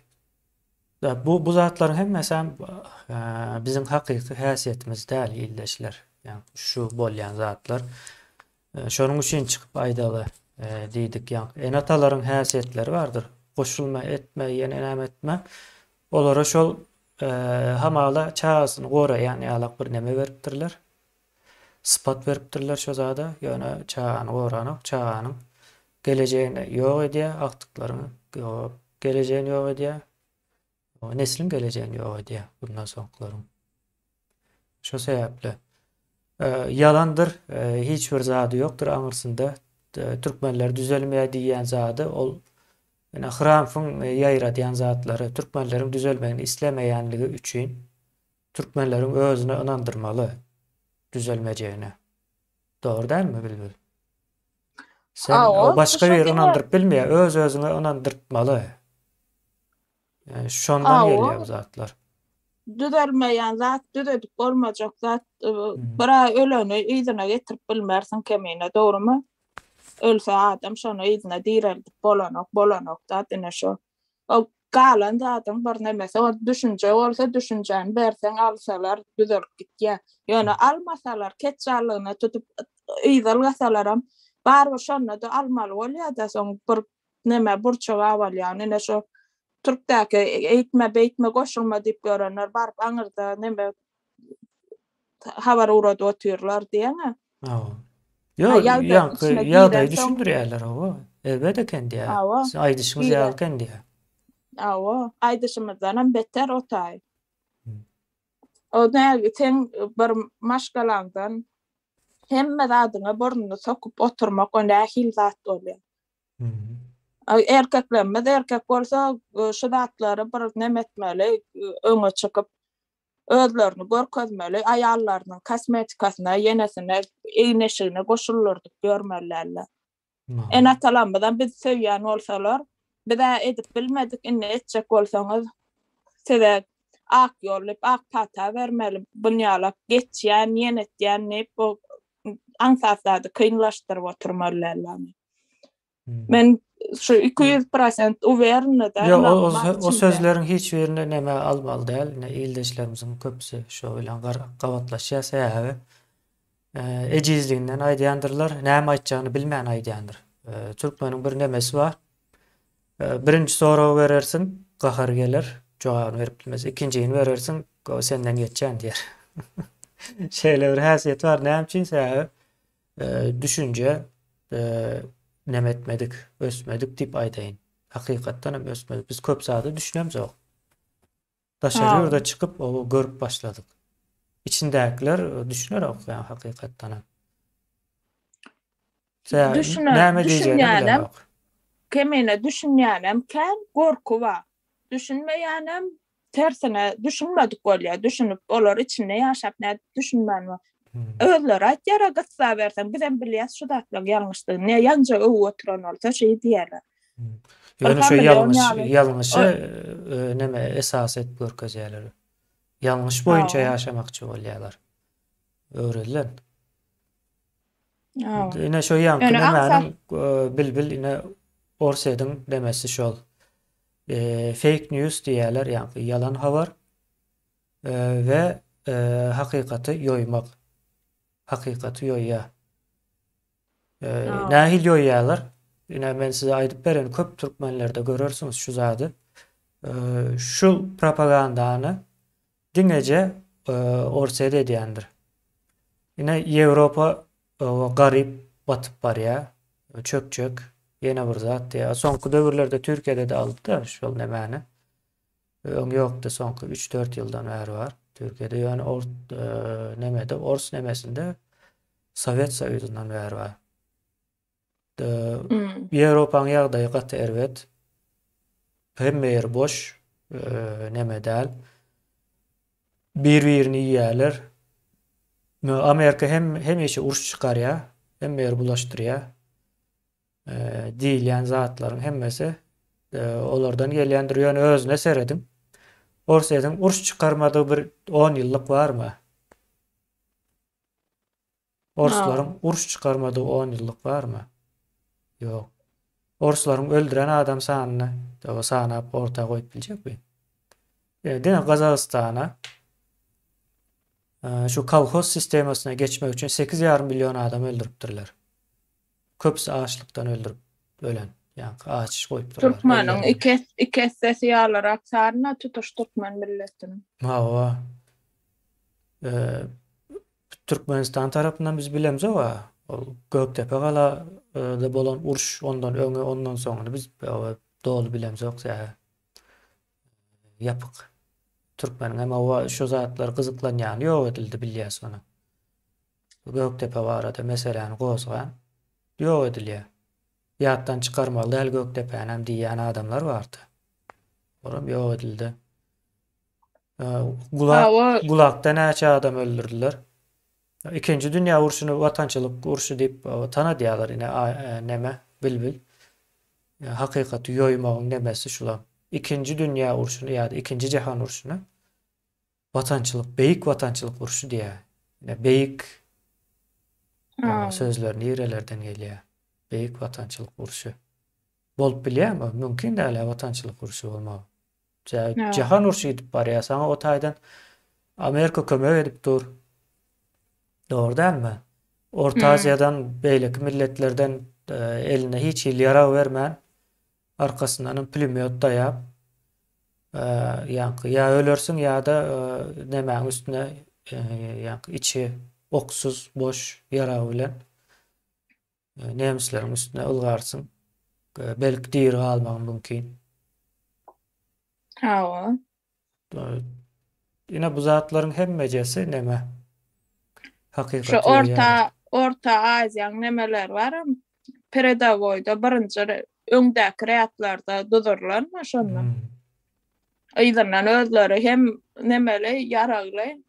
Da, bu bu zatlaryň hemmesi hem e, biziň hakyky häsiýetimiz däl ildeşler. Ýa şu bolýan zatlar. E, şonuň üçin çykyp aýdaly e, diýdik. Ýa ene-atalaryň häsiýetleri bardyr. Goşulma etme, ýene näme etme. Olara şol e, hamala çagasyny goraýan ýalak bir neme beripdirler. Sypat beripdirler şo zada. Ýöne çagany goranok, çaganyň gelejegini ýok edýär, agtyklaryň gelejegini ýok edýär. Nesliň gelejegini ýok edýär bundan soňkularyň. Şo sebäpli ýalandyr, hiç bir zady ýokdur aňyrsynda. Türkmenler düzelmeýär diýýän zady ol ýöne Hramfyň ýaýradýan zatlary, türkmenleriň düzelmegini islemeýänligi üçin türkmenleriň özüne ynandyrmaly düzelmejegine. Dogry dälmi Bilbil? Sen Awa, başga şo biri diňe ynandyryp bilmeýär, öz özüňe ynandyrtmaly. Yani şondan Awa. gelýär bu zatlar. Düzelmeýän zat, düzedip bolmajak zat, e, Hmm. bir aý öleni yzyna getirip bilmersiň kemine, dogrymy? Ölse adam şony yzyna direldip bolanok, bolanok zat ine şo. O galan zadyň bir nemesi, o düşünje bolsa düşünjäni berseň alsalar düzelip gitýär. Ýöne almasalar ketjallygyna tutup yzalgasalaram barybir şonda-da almaly bolýar-da soň bir neme burça gabalýar. Ine şo Türkdäki eýtme beýtme goşulma diýip ýörenler baryp aňyrda neme habar ugradyp otyrlar diýeňä. Hawa. Ha, Ýok, ýagdaýyň ýaňky içine ýagdaýy girensoň düşündirýärler, hawa. Erbet eken diýýär. Hawa. Siz aýdyşyňyz Giren. ýaly eken diýýär. Hawa, aýdyşymyzdanam beter o taý. Hmm. O nägi seň bir maşgalaňdan hemme zadyňa burnuny sokup oturmak o nähili zat bolýar? Hmm. Erkeklerimiz erkek bolsa şu zatlary bir neme etmeli, öňe çykyp özlerini görkezmeli, aýallarynyň kosmetikasyna, ýenesine, egin-eşigine goşuldyrdyp ýörmelilerler. Ene-atalarymyzam bizi söýýän bolsalar, biz-ä edip bilmedik, indi etjek bolsaňyz size ak ýol diýip, ak pata bermeli, bunýalak geçýän, ýene etýän diýip, bu aňsat zady kynlaşdyryp oturmalylarmy. Men şu 200% uwerna da. Ýok, o, o, o sözleriň hiç birini neme almaly däl. Ine ildeşlerimiziň köpüsi şo bilen gabatlaşýar sebäbi e, ejizliginden aýdýandyrlar, näme aýtjagyny bilmän aýdýandyr. E, türkmeniň bir nemesi bar. E, birinji soragy berersiň, gahar geler, jogabyny berip bilmez. Ikinjini berersiň, o senden geçýän diýer. Şeýle bir häsiýet bar. Näme üçin? Sebäbi e, düşünje e, neme etmedik, ösmedik diýip aýdaýyn. Hakykatdan hem ösmedik. Biz köp zada düşünemzok. Daşary ýurda çykyp o görüp başladyk. Içindäkiler düşünerok ýa hakykatdanam. Düşüner, näme düşünýänem, kemine düşünýänem kän gorky bar. Düşünmeýänem tersine düşünmedik bolýar. Düşünip olar içinde ýaşap nädip düşünmän bar. Özleri aýtýar gyssa berseň bizem bilýäs şu zatlaryň ýalňyşdygyny. Ne ýaňja öwüp oturan bolsa şeý diýerler. Ýöne şu ýalňyş ýalňyşy neme esas edip görkezýärler. Ýalňyş boýunça ýaşamakçy bolýarlar. Öwredilen. Ine şu ýaňky nemäniň bilbil ine Orsýetiň demesi şol. Fake news diýýärler, ýaňky ýalan habar we hakykaty ýoýmak. Hakykaty ýoýýar. Nähili ýoýýarlar? Ine men size aýdyp beren köp türkmenlerde görersiňiz şu zady. Şu propagandany diňeje Orsýet edýändir. Ine Ýewropa garyp batyp barýar, çökjek, ýene bir zat diýýär. Soňky döwürlerde Türkiýede-de aldy-da şol nemäni. Öň ýokdy, soňky üç-dört ýyldan bäri bar Türkiýede. Ýöne ors nemede, ors nemesinde Sowet Soýuzyndan bäri bar. Ýewropanyň ýagdaýy gaty erbet. Hemme ýeri boş, neme däl. Bir-birini iýýärler. Amerika hem hemişe uruş çykarýar, hemme ýeri bulaşdyrýar. Diýilýän zatlaryň hemmesi olardan gelýändir. Ýöne özüne serediň. Orsýetiň uruş çykarmadygy bir 10 ýyllyk barmy? Orslaryň uruş çykarmadygy on ýyllyk barmy? Ýok. Orslaryň öldüren adam sanyny sanap orta goýup biljekmi? E, diňe Gazagystana e, şu kolhoz sistemasyna geçmek üçin 8,5 million adam öldüripdirler. Köpüsi açlykdan öldürip ölen. Ýa-ni açyş goýupdyrlar. Türkmeniň iki iki essesi ýalyrak sanyna tutuş türkmen milletiniň. Hawa. E, Türkmenistan tarapyndan biz bilemzok-a. Ol Gökdepe galada bolan uruş ondan öňi, ondan soňuny biz doly bilemzok zähe. Ýapyk. Türkmeniň hem hawa şu zatlar gyzyklanýany ýok edildi bilýäs ony. Gökdepe barada meseläni gozgan ýok edilýär. Ýatdan çykarmaly däl Gökdepänem diýýän adamlar bardy. Olam ýok edildi. Gulak, Gulakda näçe adam öldürdiler? Ikinji dünýä urşuny watançylyk urşy diýip tanadýarlar ine neme bilbil. Hakykaty ýoýmagyň nemesi şulam. Ikinji dünýä urşuny ýa-da ikinji jahan urşuny watançylyk, beýik watançylyk urşy diýýär. Ine beýik sözler nirelerden gelýär? Beýik watançylyk urşy. Bolup bilýärmi? Mümkin däl-ä watançylyk urşy bolmagy. Jahan urşy gidip barýar. Saňa o taýdan Amerika kömek edip dur. Dogry dälmi? Orta Aziýadan, beýleki milletlerden e, eline hiç hili ýarag bermän, arkasyndan pulymýot daýap, e, ýaňky ýa ölersiň ýa-da e, nemäň üstüne ýaňky içi oksuz boş ýarag bilen Nemisleriň üstüne ylgarsyň. Belki diri galmagyň mümkin. Hawa. Ine bu zatlaryň hemmejesi neme? Hakykat. Şu Orta Orta Aziýanyň nemeleri baram. Peredowoýda birinji öňdäki rýadlarda duzurlarmy şonda? Hmm. Yzyndan özleri hem nemeli, ýaragly.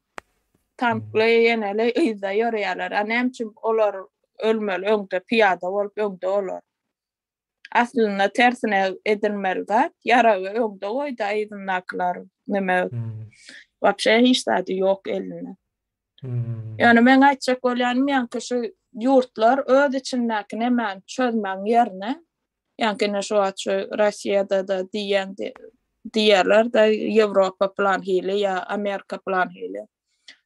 Tankly ýeneli yzda ýörýärler. A näme üçin olar ölmeli öňde pyýada bolup öňde olar. Aslynda tersine edilmeli zat. Ýaragy öňde goýda yzyndakylar neme wapşe hiç zady ýok elinde. Ýöne meň aýtjak bolýanym ýaňky şu ýurtlar öz içindäki nemäni çözmegiň ýerine Ýaňky ine şu wagt şu Russiýada-da diýen diýerler-de Ýewropa plan hili ýa Amerika plan hili.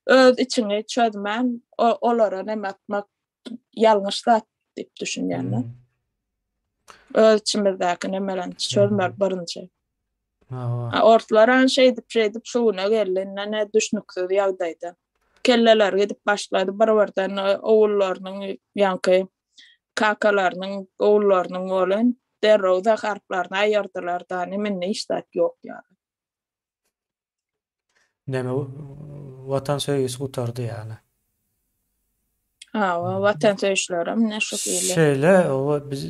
Öz içiňi çözmän olara neme atmak ýalňyş zat diýip düşünýän men. Öz içimizdäki nemeleri çözmeli birinji. A orslar şeýdip şeýdip şu güne geldi. Indi ne düşnüksiz ýagdaýda. Kelleler gidip başlady bir-birden ogullarynyň ýaňky kakalarynyň ogullarynyň bolan derrew zaharplaryny aýyrdylar da indi hiç zat ýok ýaly. Neme watan söýgüsi gutardy ýagny. Hawa, watan söýüşlerem ine şu hili. Şeýle, oba biz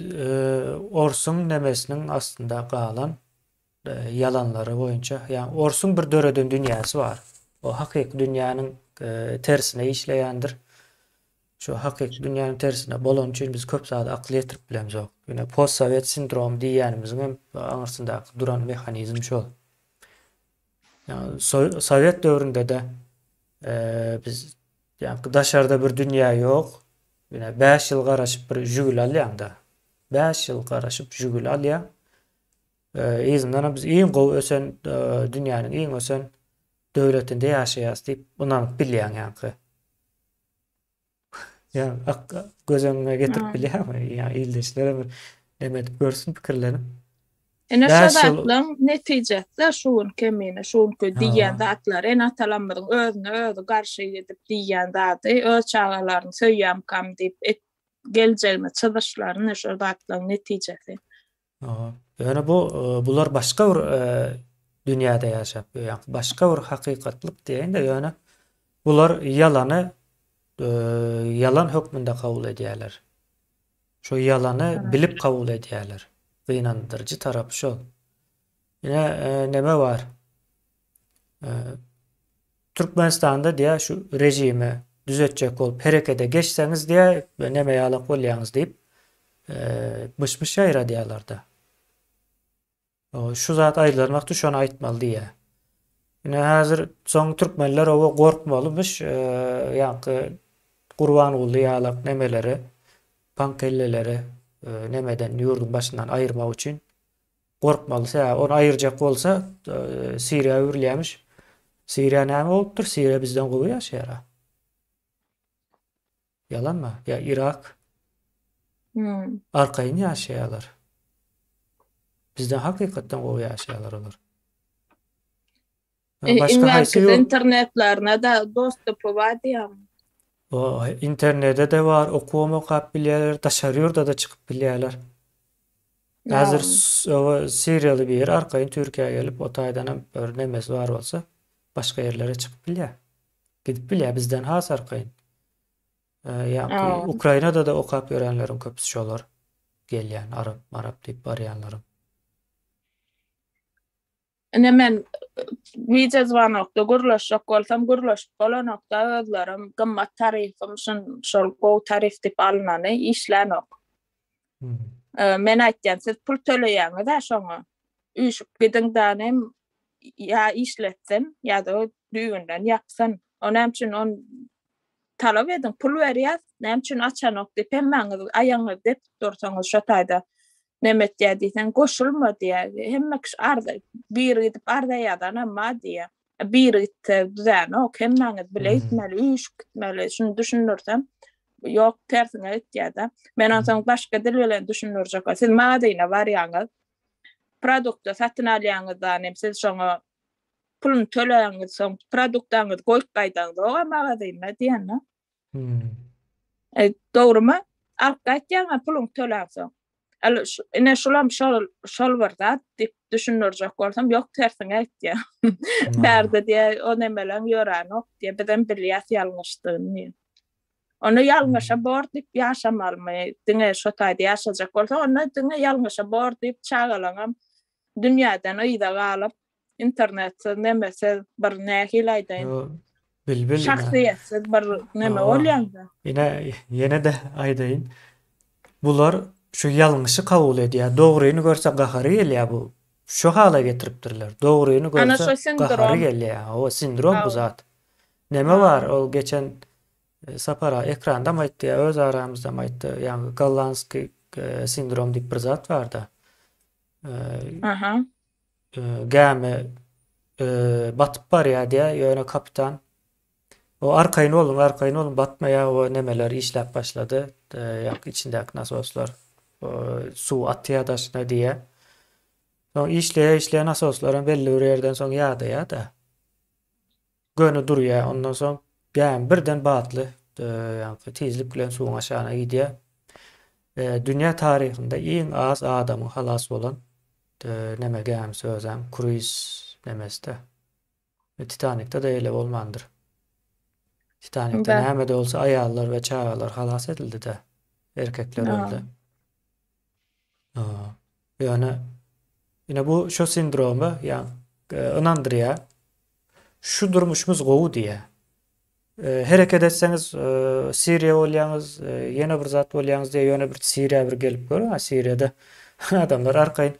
orsuň nemesiniň astynda galan ýalanlary boýunça, ýagny orsuň bir döreden dünýäsi bar. O hakyky dünýäniň tersine işleýändir. Şu hakyky dünýäniň tersine bolany üçin biz köp zada akyl ýetirip bilemzok. Ine postsowet sindromy diýýänimiziň hem aňyrsyndaky duran mehanizm şol. Sowet döwründe-de biz ýa daşarda bir dünýä ýok. Ine 5 ýyl garaşyp bir jügül alýaň-da. 5 ýyl garaşyp jügül alýaň. Yzyndanam biz iň gowy ösen dünýäniň iň ösen döwletinde ýaşaýas diýip ynanyp bilýäň ýaňky. Ýa ak göz öňüňe getirip bilýärmi? Ýa ildeşler bir neme edip görsün pikirlenip. Ine şu zatlaryň netijesi şu gün kemine, şu günki diýýän zatlary ene-atalarymyzyň özüne özi garşy edip diýýän zady, öz çagalaryny söýýämkam diýip et geljegine çyzyşlary şu zatlaryň netijesi. Ýöne bu bular başga bir dünýäde ýaşap, ýa başga bir hakykatlyk diýeýin-de, ýöne bular ýalany ýalan hökmünde kabul edýärler. Şo ýalany bilip kabul edýärler. Gynandyryjy tarapy şol. Ine neme bar? Türkmenistanda diýä şu režimi düzetjek bolup herekede geçseňiz diýä neme ýalak bolýaňyz diýip myş-myş ýaýradýarlarda. Şu zat aýdylan wagty şony aýtmaly diýýär. Ine häzir soň türkmenler oba gorkmalymyş ýaňky Gurbanguly ýalak nemeleri paňkelleleri nemeden ýurduň başyndan aýyrmak üçin Gorkmaly sebäbi ony aýyrjak bolsa Siriýa öwrülýämiş. Siriýa näme bolupdyr? Siriýa bizden gowy ýaşaýar-a. Ýalanmy? Ýa Irak? Hmm. Arkaýyn ýaşaýarlar. Bizden hakykatdan gowy ýaşaýarlar olar. E, Başga haýsy ýurt? Internetlerine-de dostupy bar diýýäň. O, internede-de bar, okuwam okap bilýärler, daşary ýurda-da çykyp bilýärler. Häzir siriýaly biri arkaýyn Türkiýä gelip, o taýdanam bir nemesi bar bolsa, başga ýerlere çykyp bilýär. Gidip bilýär, bizden has arkaýyn. Ýa Ukrainada-da okap ýörenleriň köpüsi şolar gelýän, arap, marap diýip barýanlaryň. Ine men wideo zwanokda gürleşjek bolsam gürleşip bolanokda özlerem gymmat tarifim şun şol gowy tarif diýip alynany işlänok. Men aýtýan siz pul töleýäňiz-ä şoňa. Üýşüp gidiň danem ýa işletsin ýa-da düýbünden ýapsyn. O näme üçin on talap ediň pul berýäs näme üçin açanok diýip hemmäňiz aýagyňyzy depip dursaňyz şo taýda neme etýär diýseň goşulma diýýär hemme kişi arza biri gidip arza ýazanam bar diýýär biri gitse düzänok hemmäňiz bile gitmeli üýşüp gitmeli şuny düşündirsem ýok tersiňe gitýär-de men onsoň başga dil bilen düşündirjek siz magazyna barýaňyz produkta satyn alýaňyzda hem siz şoňa puluny töläňiz soň produktaňyzy goýup gaýdaňzog-a magazynda diýende. Hmm. E, dogrymy? Alyp gaýtýaň-a puluny töläňsoň. Al ine şulam şol şol bir zat diýip düşündirjek bolsam, ýok tersiňe aýtýar. Bärde diýe o nemeleň ýöränok diýe, bizem bilýäs ýalňyşdygyny diýe. Onda ýalňyşa bor diýip ýaşamalymy? Diňe şo taýda ýaşajak bolsa, onda diňe ýalňyşa bor diýip çagalaňam dünýäden yza galyp, internetsiz, nemesiz bir nähili aýdaýyn. Bilbil şahsyýetsiz bir neme bolýaňda. Ine ýene-de aýdaýyn. Bular şu ýalňyşy kabul edýär. Dogryny görse gahary gelýär bu. Şu hala getiripdirler. Dogryny görse gahary gelýär. Hawa, sindrom bu zat. Neme bar, ol geçen Sapar aga ekrandam aýtdy ýa öz aramyzdam aýtdy. Ýaňky gollandskiý sindrom diýip bir zat barda. Aha. Gämi batyp barýar diýýär, ýöne kapitan O arkaýyn boluň, arkaýyn boluň, batmaýar o nemeler işläp başlady. Ýaňky içindäki nasoslar suw atýar daşyna diýýär. Soň işleýär, işleýär nasoslar hem belli bir ýerden soň ýadaýar-da. Göni durýar. Ondan soň gämi birden batly, ýaňky tizlik bilen suwuň aşagyna gidýär. Dünýä taryhynda iň az adamyň halas bolan neme gämisi özem kruiz nemesi-de. Titanikde-de eýle bolmandyr. Titanikde näme-de bolsa aýallar we çagalar halas edildi-de, erkekler öldi. Ýöne ine bu şu sindroma ýa ynandyrýar. Şu durmuşymyz gowy diýýär. Hereket etseňiz Siriýa bolýaňyz, ýene bir zat bolýaňyz diýýär. Ýöne bir Siriýa bir gelip görüň, Siriýada adamlar arkaýyn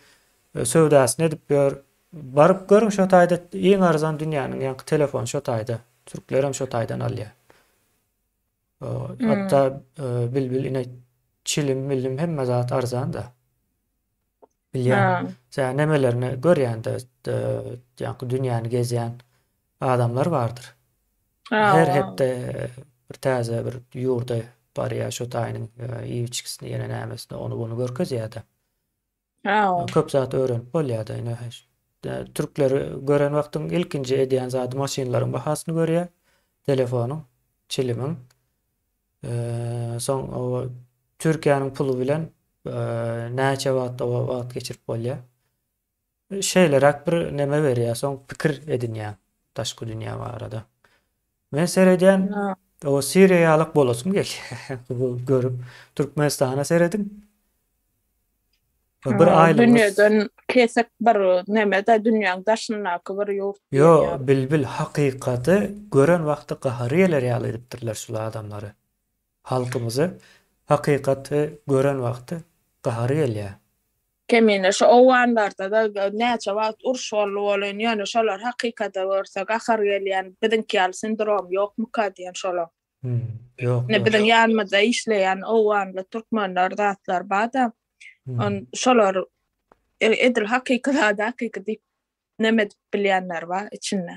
söwdasyny edip ýör. Baryp görüň şo taýda iň arzan dünýäniň ýaňky telefony şo taýda. Türklerem şo taýdan alýar. Hatda bilbil ine çilim milim hemme zat arzan-da. Bilýän. Sen nemelerini görýän-de ýaňky dünýäni gezýän adamlar bardyr. Her hepde bir täze bir ýurda barýar şo taýynyň iýip-içgisini ýene nämesini ony buny görkezýär-de. Köp zat öwrenip bolýar-da ine. Türkleri gören wagtyň ilkinji edýän zady maşynlaryň bahasyny görýär, telefonyň, çilimiň. Soň o Türkiýäniň puly bilen näçe wagt o wagt geçirip bolýar. Şeýleräk bir neme berýär, soň pikir edinýäň daşky dünýä barada. Men seredýän, o Siriýa ýalak bolasym gelýär. Bu görüp Türkmenistana serediň. Bir aýlygyňyz Dünýeden kesik bir neme-de dünýäň daşyndaky bir ýurt diýen Ýo, ýaly. Bilbil hakykaty gören wagty gahary geler ýaly edipdirler şul adamlary. Halkymyzy hakykaty gören wagty gahary gelýär. Kemine şu owganlarda-da näçe wagt uruş boldy welin ýöne şolar hakykata görse gahar gelýän biziňki ýaly sindrom ýokmuka diýen şolaň. Ýok. Ine biziň ýanymyzda işleýän owganly türkmenler zatlar bar-da. On şolar e, edil hakyky zady hakyky diýip neme edip bilýänler bar içinde.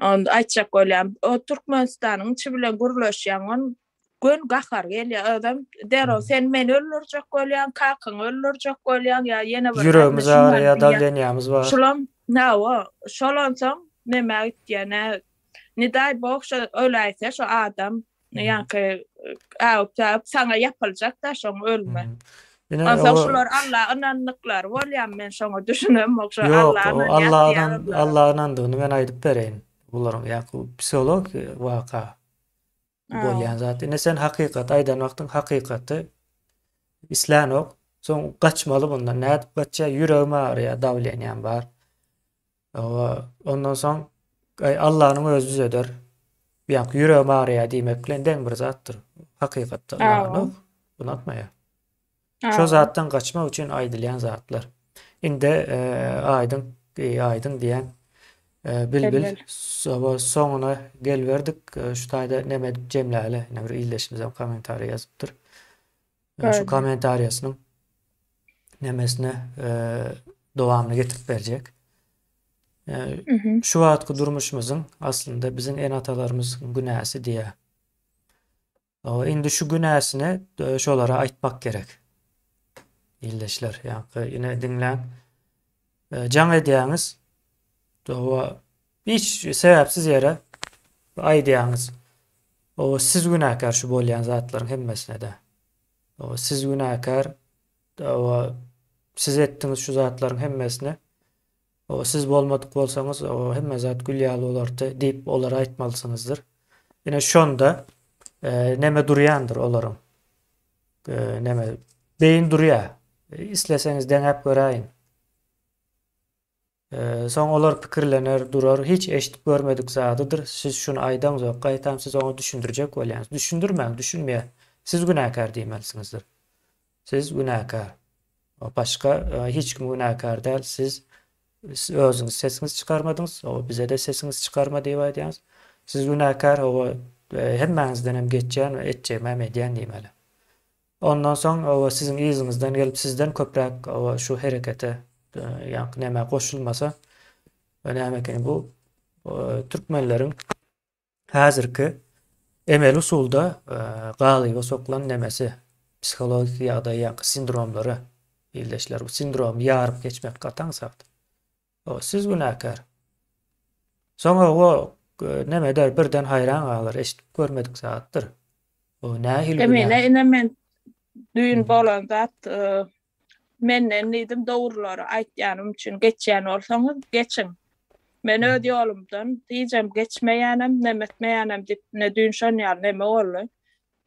On aýtjak bolýan, o Türkmenistanyň içi bilen gürleşýän, on gön gahar gelýär. Özem derrew sen meni öldürjek bolýaň, kakaňy öldürjek bolýaň ýa ýene bir Ýüregimiz agyrýar, dawleniýamyz bar. Şulam, hawa, şol onsoň nämä gitýär, nä Ne daý bog şo öläýse şo adam ýaňky äwip-säwip saňa ýapyljak-da şoň ölümi. Ine Onsoň o şular Alla ynandyklary bolýar men şoňa düşünemok şo Ýok, Alla o ynanýas Alla diýýär ynan olar. Alla ynandygyny men aýdyp bereýin. Bularyň ýaňky psihologiki waka bolýan zat. Ine sen hakykaty aýdan wagtyň hakykaty islänok. Soň gaçmaly bundan. Nädip gaçýar? Ýüregim agyrýar, dawleniýam bar. Hawa, ondan soň aý Allanyň özi düzeder. Ýaňky ýüregim agyrýar diýmek bilen deň bir zatdyr. Hakykatda ynananok, ynanmaýar. Şo zatdan gaçmak üçin aýdylýan zatlar. Indi aýdyň, aýdyň diýen bilbil soňuna geliberdik. Şu taýda neme edip jemläli. Ine bir ildeşimizem kommentariýa ýazypdyr. Şu kommentariýasynyň nemesine dowamyny getirip berjek. Şu wagtky durmuşymyzyň aslynda biziň ene-atalarymyzyň günäsi diýýär. Indi şu günäsini şolara aýtmak gerek. Ildeşler, ýaňky ine diňläň. Jaň edýäňiz. Hawa, hiç sebäpsiz ýere aýdýaňyz. Hawa, siz günäkär şu bolýan zatlaryň hemmesine-de. Hawa, siz günäkär. Hawa, siz etdiňiz şu zatlaryň hemmesini. Hawa, siz bolmadyk bolsaňyz, hawa, hemme zat gül ýaly bolardy diýip olara aýtmalysyňyzdyr. Ine şonda e, neme durýandyr olaryň. E, neme beýin durýar. Isleseňiz deňäp göräýiň. Soň olar pikirlener durar, hiç eşidip görmedik zadydyr, siz şuny aýdaňzok, gaýtam siz oňa düşündirjek bolýaňyz. Düşündirmäň, düşünmeýär. Siz günäkär diýmelisiňizdir. Siz günäkär. Başga hiç kim günäkär däl, siz özüňiz sesiňizi çykarmadyňyz, o bize-de sesiňizi çykarma diýip aýdýaňyz. Siz günäkär, oba hemmäňizden hem geçýän we etjegimi hem edýän diýmeli. Ondan soň oba siziň yzyňyzdan gelip sizden köpräk oba şu herekete ýaňky nämä goşulmasa näme ekeni bu türkmenleriň häzirki emeli usulda galyba sokulan nemesi psihologiki ýagdaýy ýaňky sindromlary ildeşler bu sindromy ýaryp geçmek gaty aňsat. O siz günäkär. Soňra o neme eder birden haýran galar eşidip görmedik zatdyr. O nähili günä? Emine ine men düýn bolan zat menden diýdim dogrulary aýtýanym üçin geçýän bolsaňyz geçiň. Men öz ýolumdan hijem geçmeýänem, neme etmeýänem diýip, ine düýn şon ýaly neme boldy.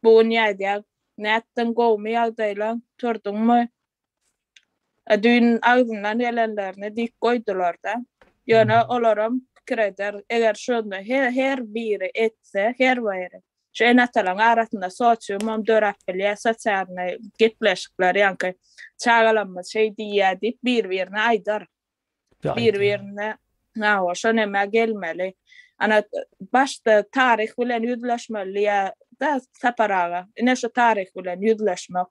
Bu gün ýaýdýar, nätdiň, gowumy ýagdaýlaň, turduňmy? E, düýn agzyndan gelenlerini diýip goýdular-da. Ýöne olaram pikir eder, eger şonda her, her biri etse, her biri, şu ene-atalaryň arasynda sosiumam döräp bilýär, sosialnyý gepleşikler, ýaňky çagalarymyz şeý diýýär diýip bir-birine aýdar. Bir-birine hawa, şo nämä gelmeli. Ana, başda taryh bilen ýüzleşmeli diýýär-de Sapar aga. Ine şu taryh bilen ýüzleşmek.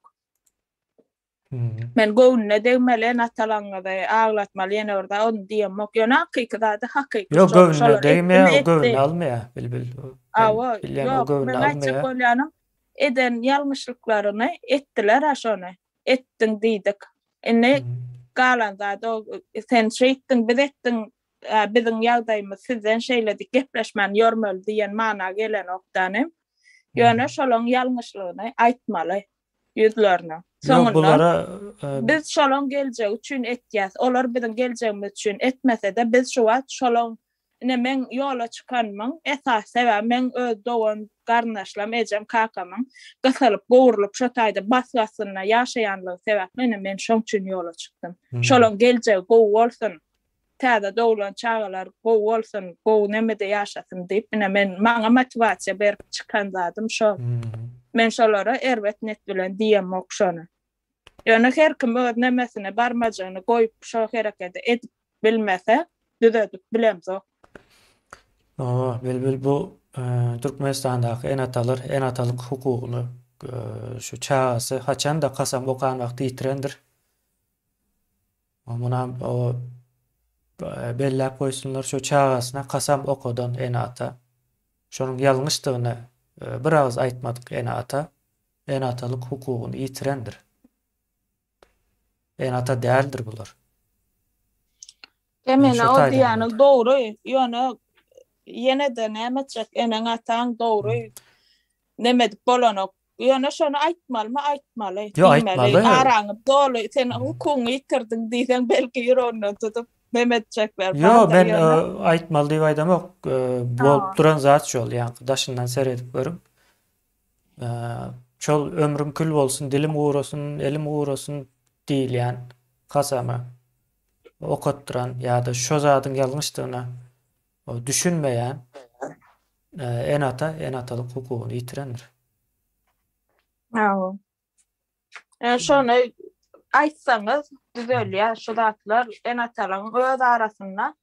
Men göwnüne degmeli ene-atalaňyzy aglatmaly ýene bir zat ony diýemok. Ýöne hakyky zady hakyky. Ýok göwnüne degmeýär, o göwnüne almaýar Bilbil. Hawa, ýok, men aýtjak bolýanym eden ýalňyşlyklaryny etdiler-ä şony. Etdiň diýdik. Indi galan zady o sen şeýtdiň, biz etdiň, biziň ýagdaýymyz sizden şeýle diýip gepleşmän ýörmeli diýen mana gelenok-da. Ýöne şolaň ýalňyşlygyny aýtmaly. ýüzlerine. Ýok, bulara biz şolaň geljegi üçin etýäs. Olar biziň geljegimiz üçin etmese-de, biz şu wagt şolaň ine meň ýola çykanymyň esasy sebäbi meň öz dogan garyndaşlarym, ejem, kakamyň gysylyp, gowrulyp şo taýda basgy astynda ýaşaýanlygy sebäpli ine men şoň üçin ýola çykdym. Şolaň geljegi gowy bolsun. täze doglan çagalar gowy bolsun, gowy nemede ýaşasyn diýip, ine men maňa motiwasiýa berip çykan zadym şo. Men şolara erbet net bilen diýemok şony. Ýöne her kim öz nemesini, barmajygyny goýup şo hereketi edip bilmese, düzedip bilemzok. Hawa, Bilbil bu Türkmenistandaky ene-atalar ene-atalyk hukugyny şu çagasy haçanda kasam okan wagty ýitirendir. Munam o belläp goýsunlar, şu çagasyna kasam okadan ene-ata, şonuň ýalňyşdygyny bir agyz aýtmadyk ene-ata, ene-atalyk hukugyny ýitirendir. Ene-ata däldir bular. Kemine o diýýäniň dogry, ýöne ýene-de näme etjek, eneň-ataň dogry neme edip bolanok. Ýöne şony aýtmalymy, aýtmaly. Ýok, aýtmaly. Araňy doly, sen hukugyňy ýitirdiň diýseň, belki ýüreginden tutup neme etjekler. Ýok, men aýtmaly diýip aýdamok. Bolup duran zat şol, ýaňky daşyndan seredip görüň. Şol ömrüm kül bolsun, dilim gurasyn, elim gurasyn diýilýän kasamy okatdyran ýa-da şo zadyň ýalňyşdygyna düşünmeýän ene-ata ene-atalyk hukugyny ýitirendir. Hawa. E, şony aýtsaňyz düzelýär şu zatlar ene-atalaryň öz arasynda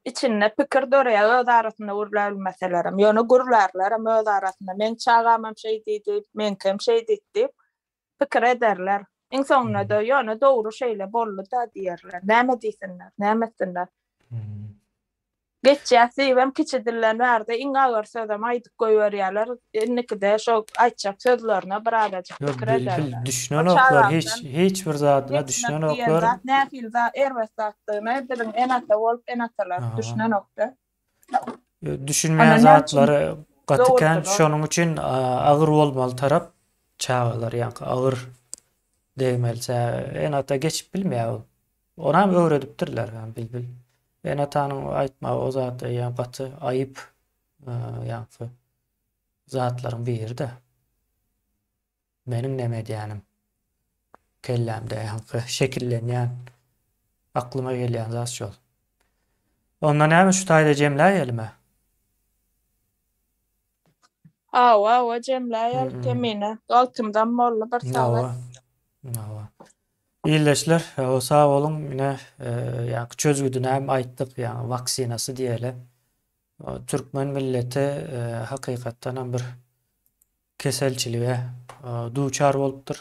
içinde pikir döreýär öz arasynda gürläp bilmeselerem. Ýöne gürlärlerem öz arasynda. Meň çagamam şeý diýdi, meňkem şeý diýdi diýip pikir ederler. Iň soňunda-da ýöne dogry şeýle boldy-da diýerler. Näme diýsinler, näme etsinler. Geçýäs diýibem kiçi dilden bärde iň agyr sözem aýdyp goýberýärler. Indikide şo aýtjak sözlerine bir azajyk pikir ederler. Düşünenoklar hiç hiç bir zadyna düşünenoklar. Zat nähili zat erbet zatdygyna biziň ene-ata bolup ene-atalar düşünenokda. Düşünmeýän zatlary gaty kän şonuň üçin agyr bolmaly tarap çagalar ýaňky agyr degmeli ene-ata geçip bilmeýär ol. Onam öwredipdirler Bilbil. Ene-atanyň aýtmagy o zat eýýäm gaty aýyp ýaňky zatlaryň biri-de. Meniň neme edýänim kellämde ýaňky şekillenýän aklyma gelýän zat şol. Onda näme şu taýda jemläýelimi? Hawa, hawa jemläýeli kemine. Wagtymyzam boldy bir sagat. Hawa. Ildeşler, sag boluň. Ine, ýaňky çözgüdini hem aýtdyk, ýagny waksinasy diýeli. Türkmen milleti hakykatdan hem bir keselçilige duçar bolupdyr.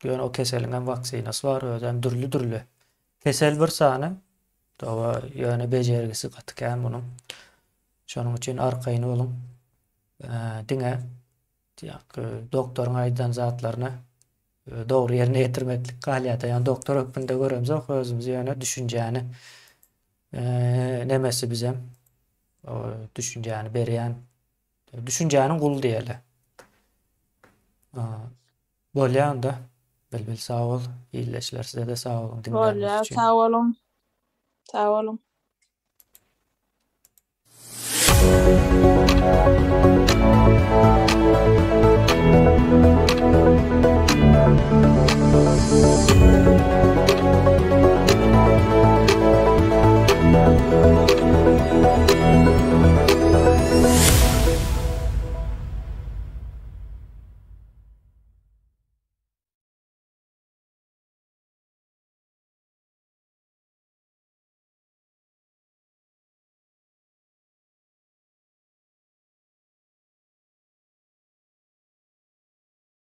Ýöne o keseliň hem waksinasy bar, özem dürli-dürli. Kesel bir sany, ýöne bejergisi gaty kän munuň. Şonuň üçin arkaýyn boluň. Diňe doktoryň aýdan zatlaryny dogry ýerine ýetirmeklik galýar-da. Ýagny doktor hökmünde göremzok özümizi, ýöne düşünjäni nemesi bizem düşünjäni berýän düşünjäniň guly diýeli. Bolýar onda. Bilbil sag bol. Ildeşler size-de sag boluň diňläniňiz üçin. Bolýar, sag boluň. Sag boluň. Thank you.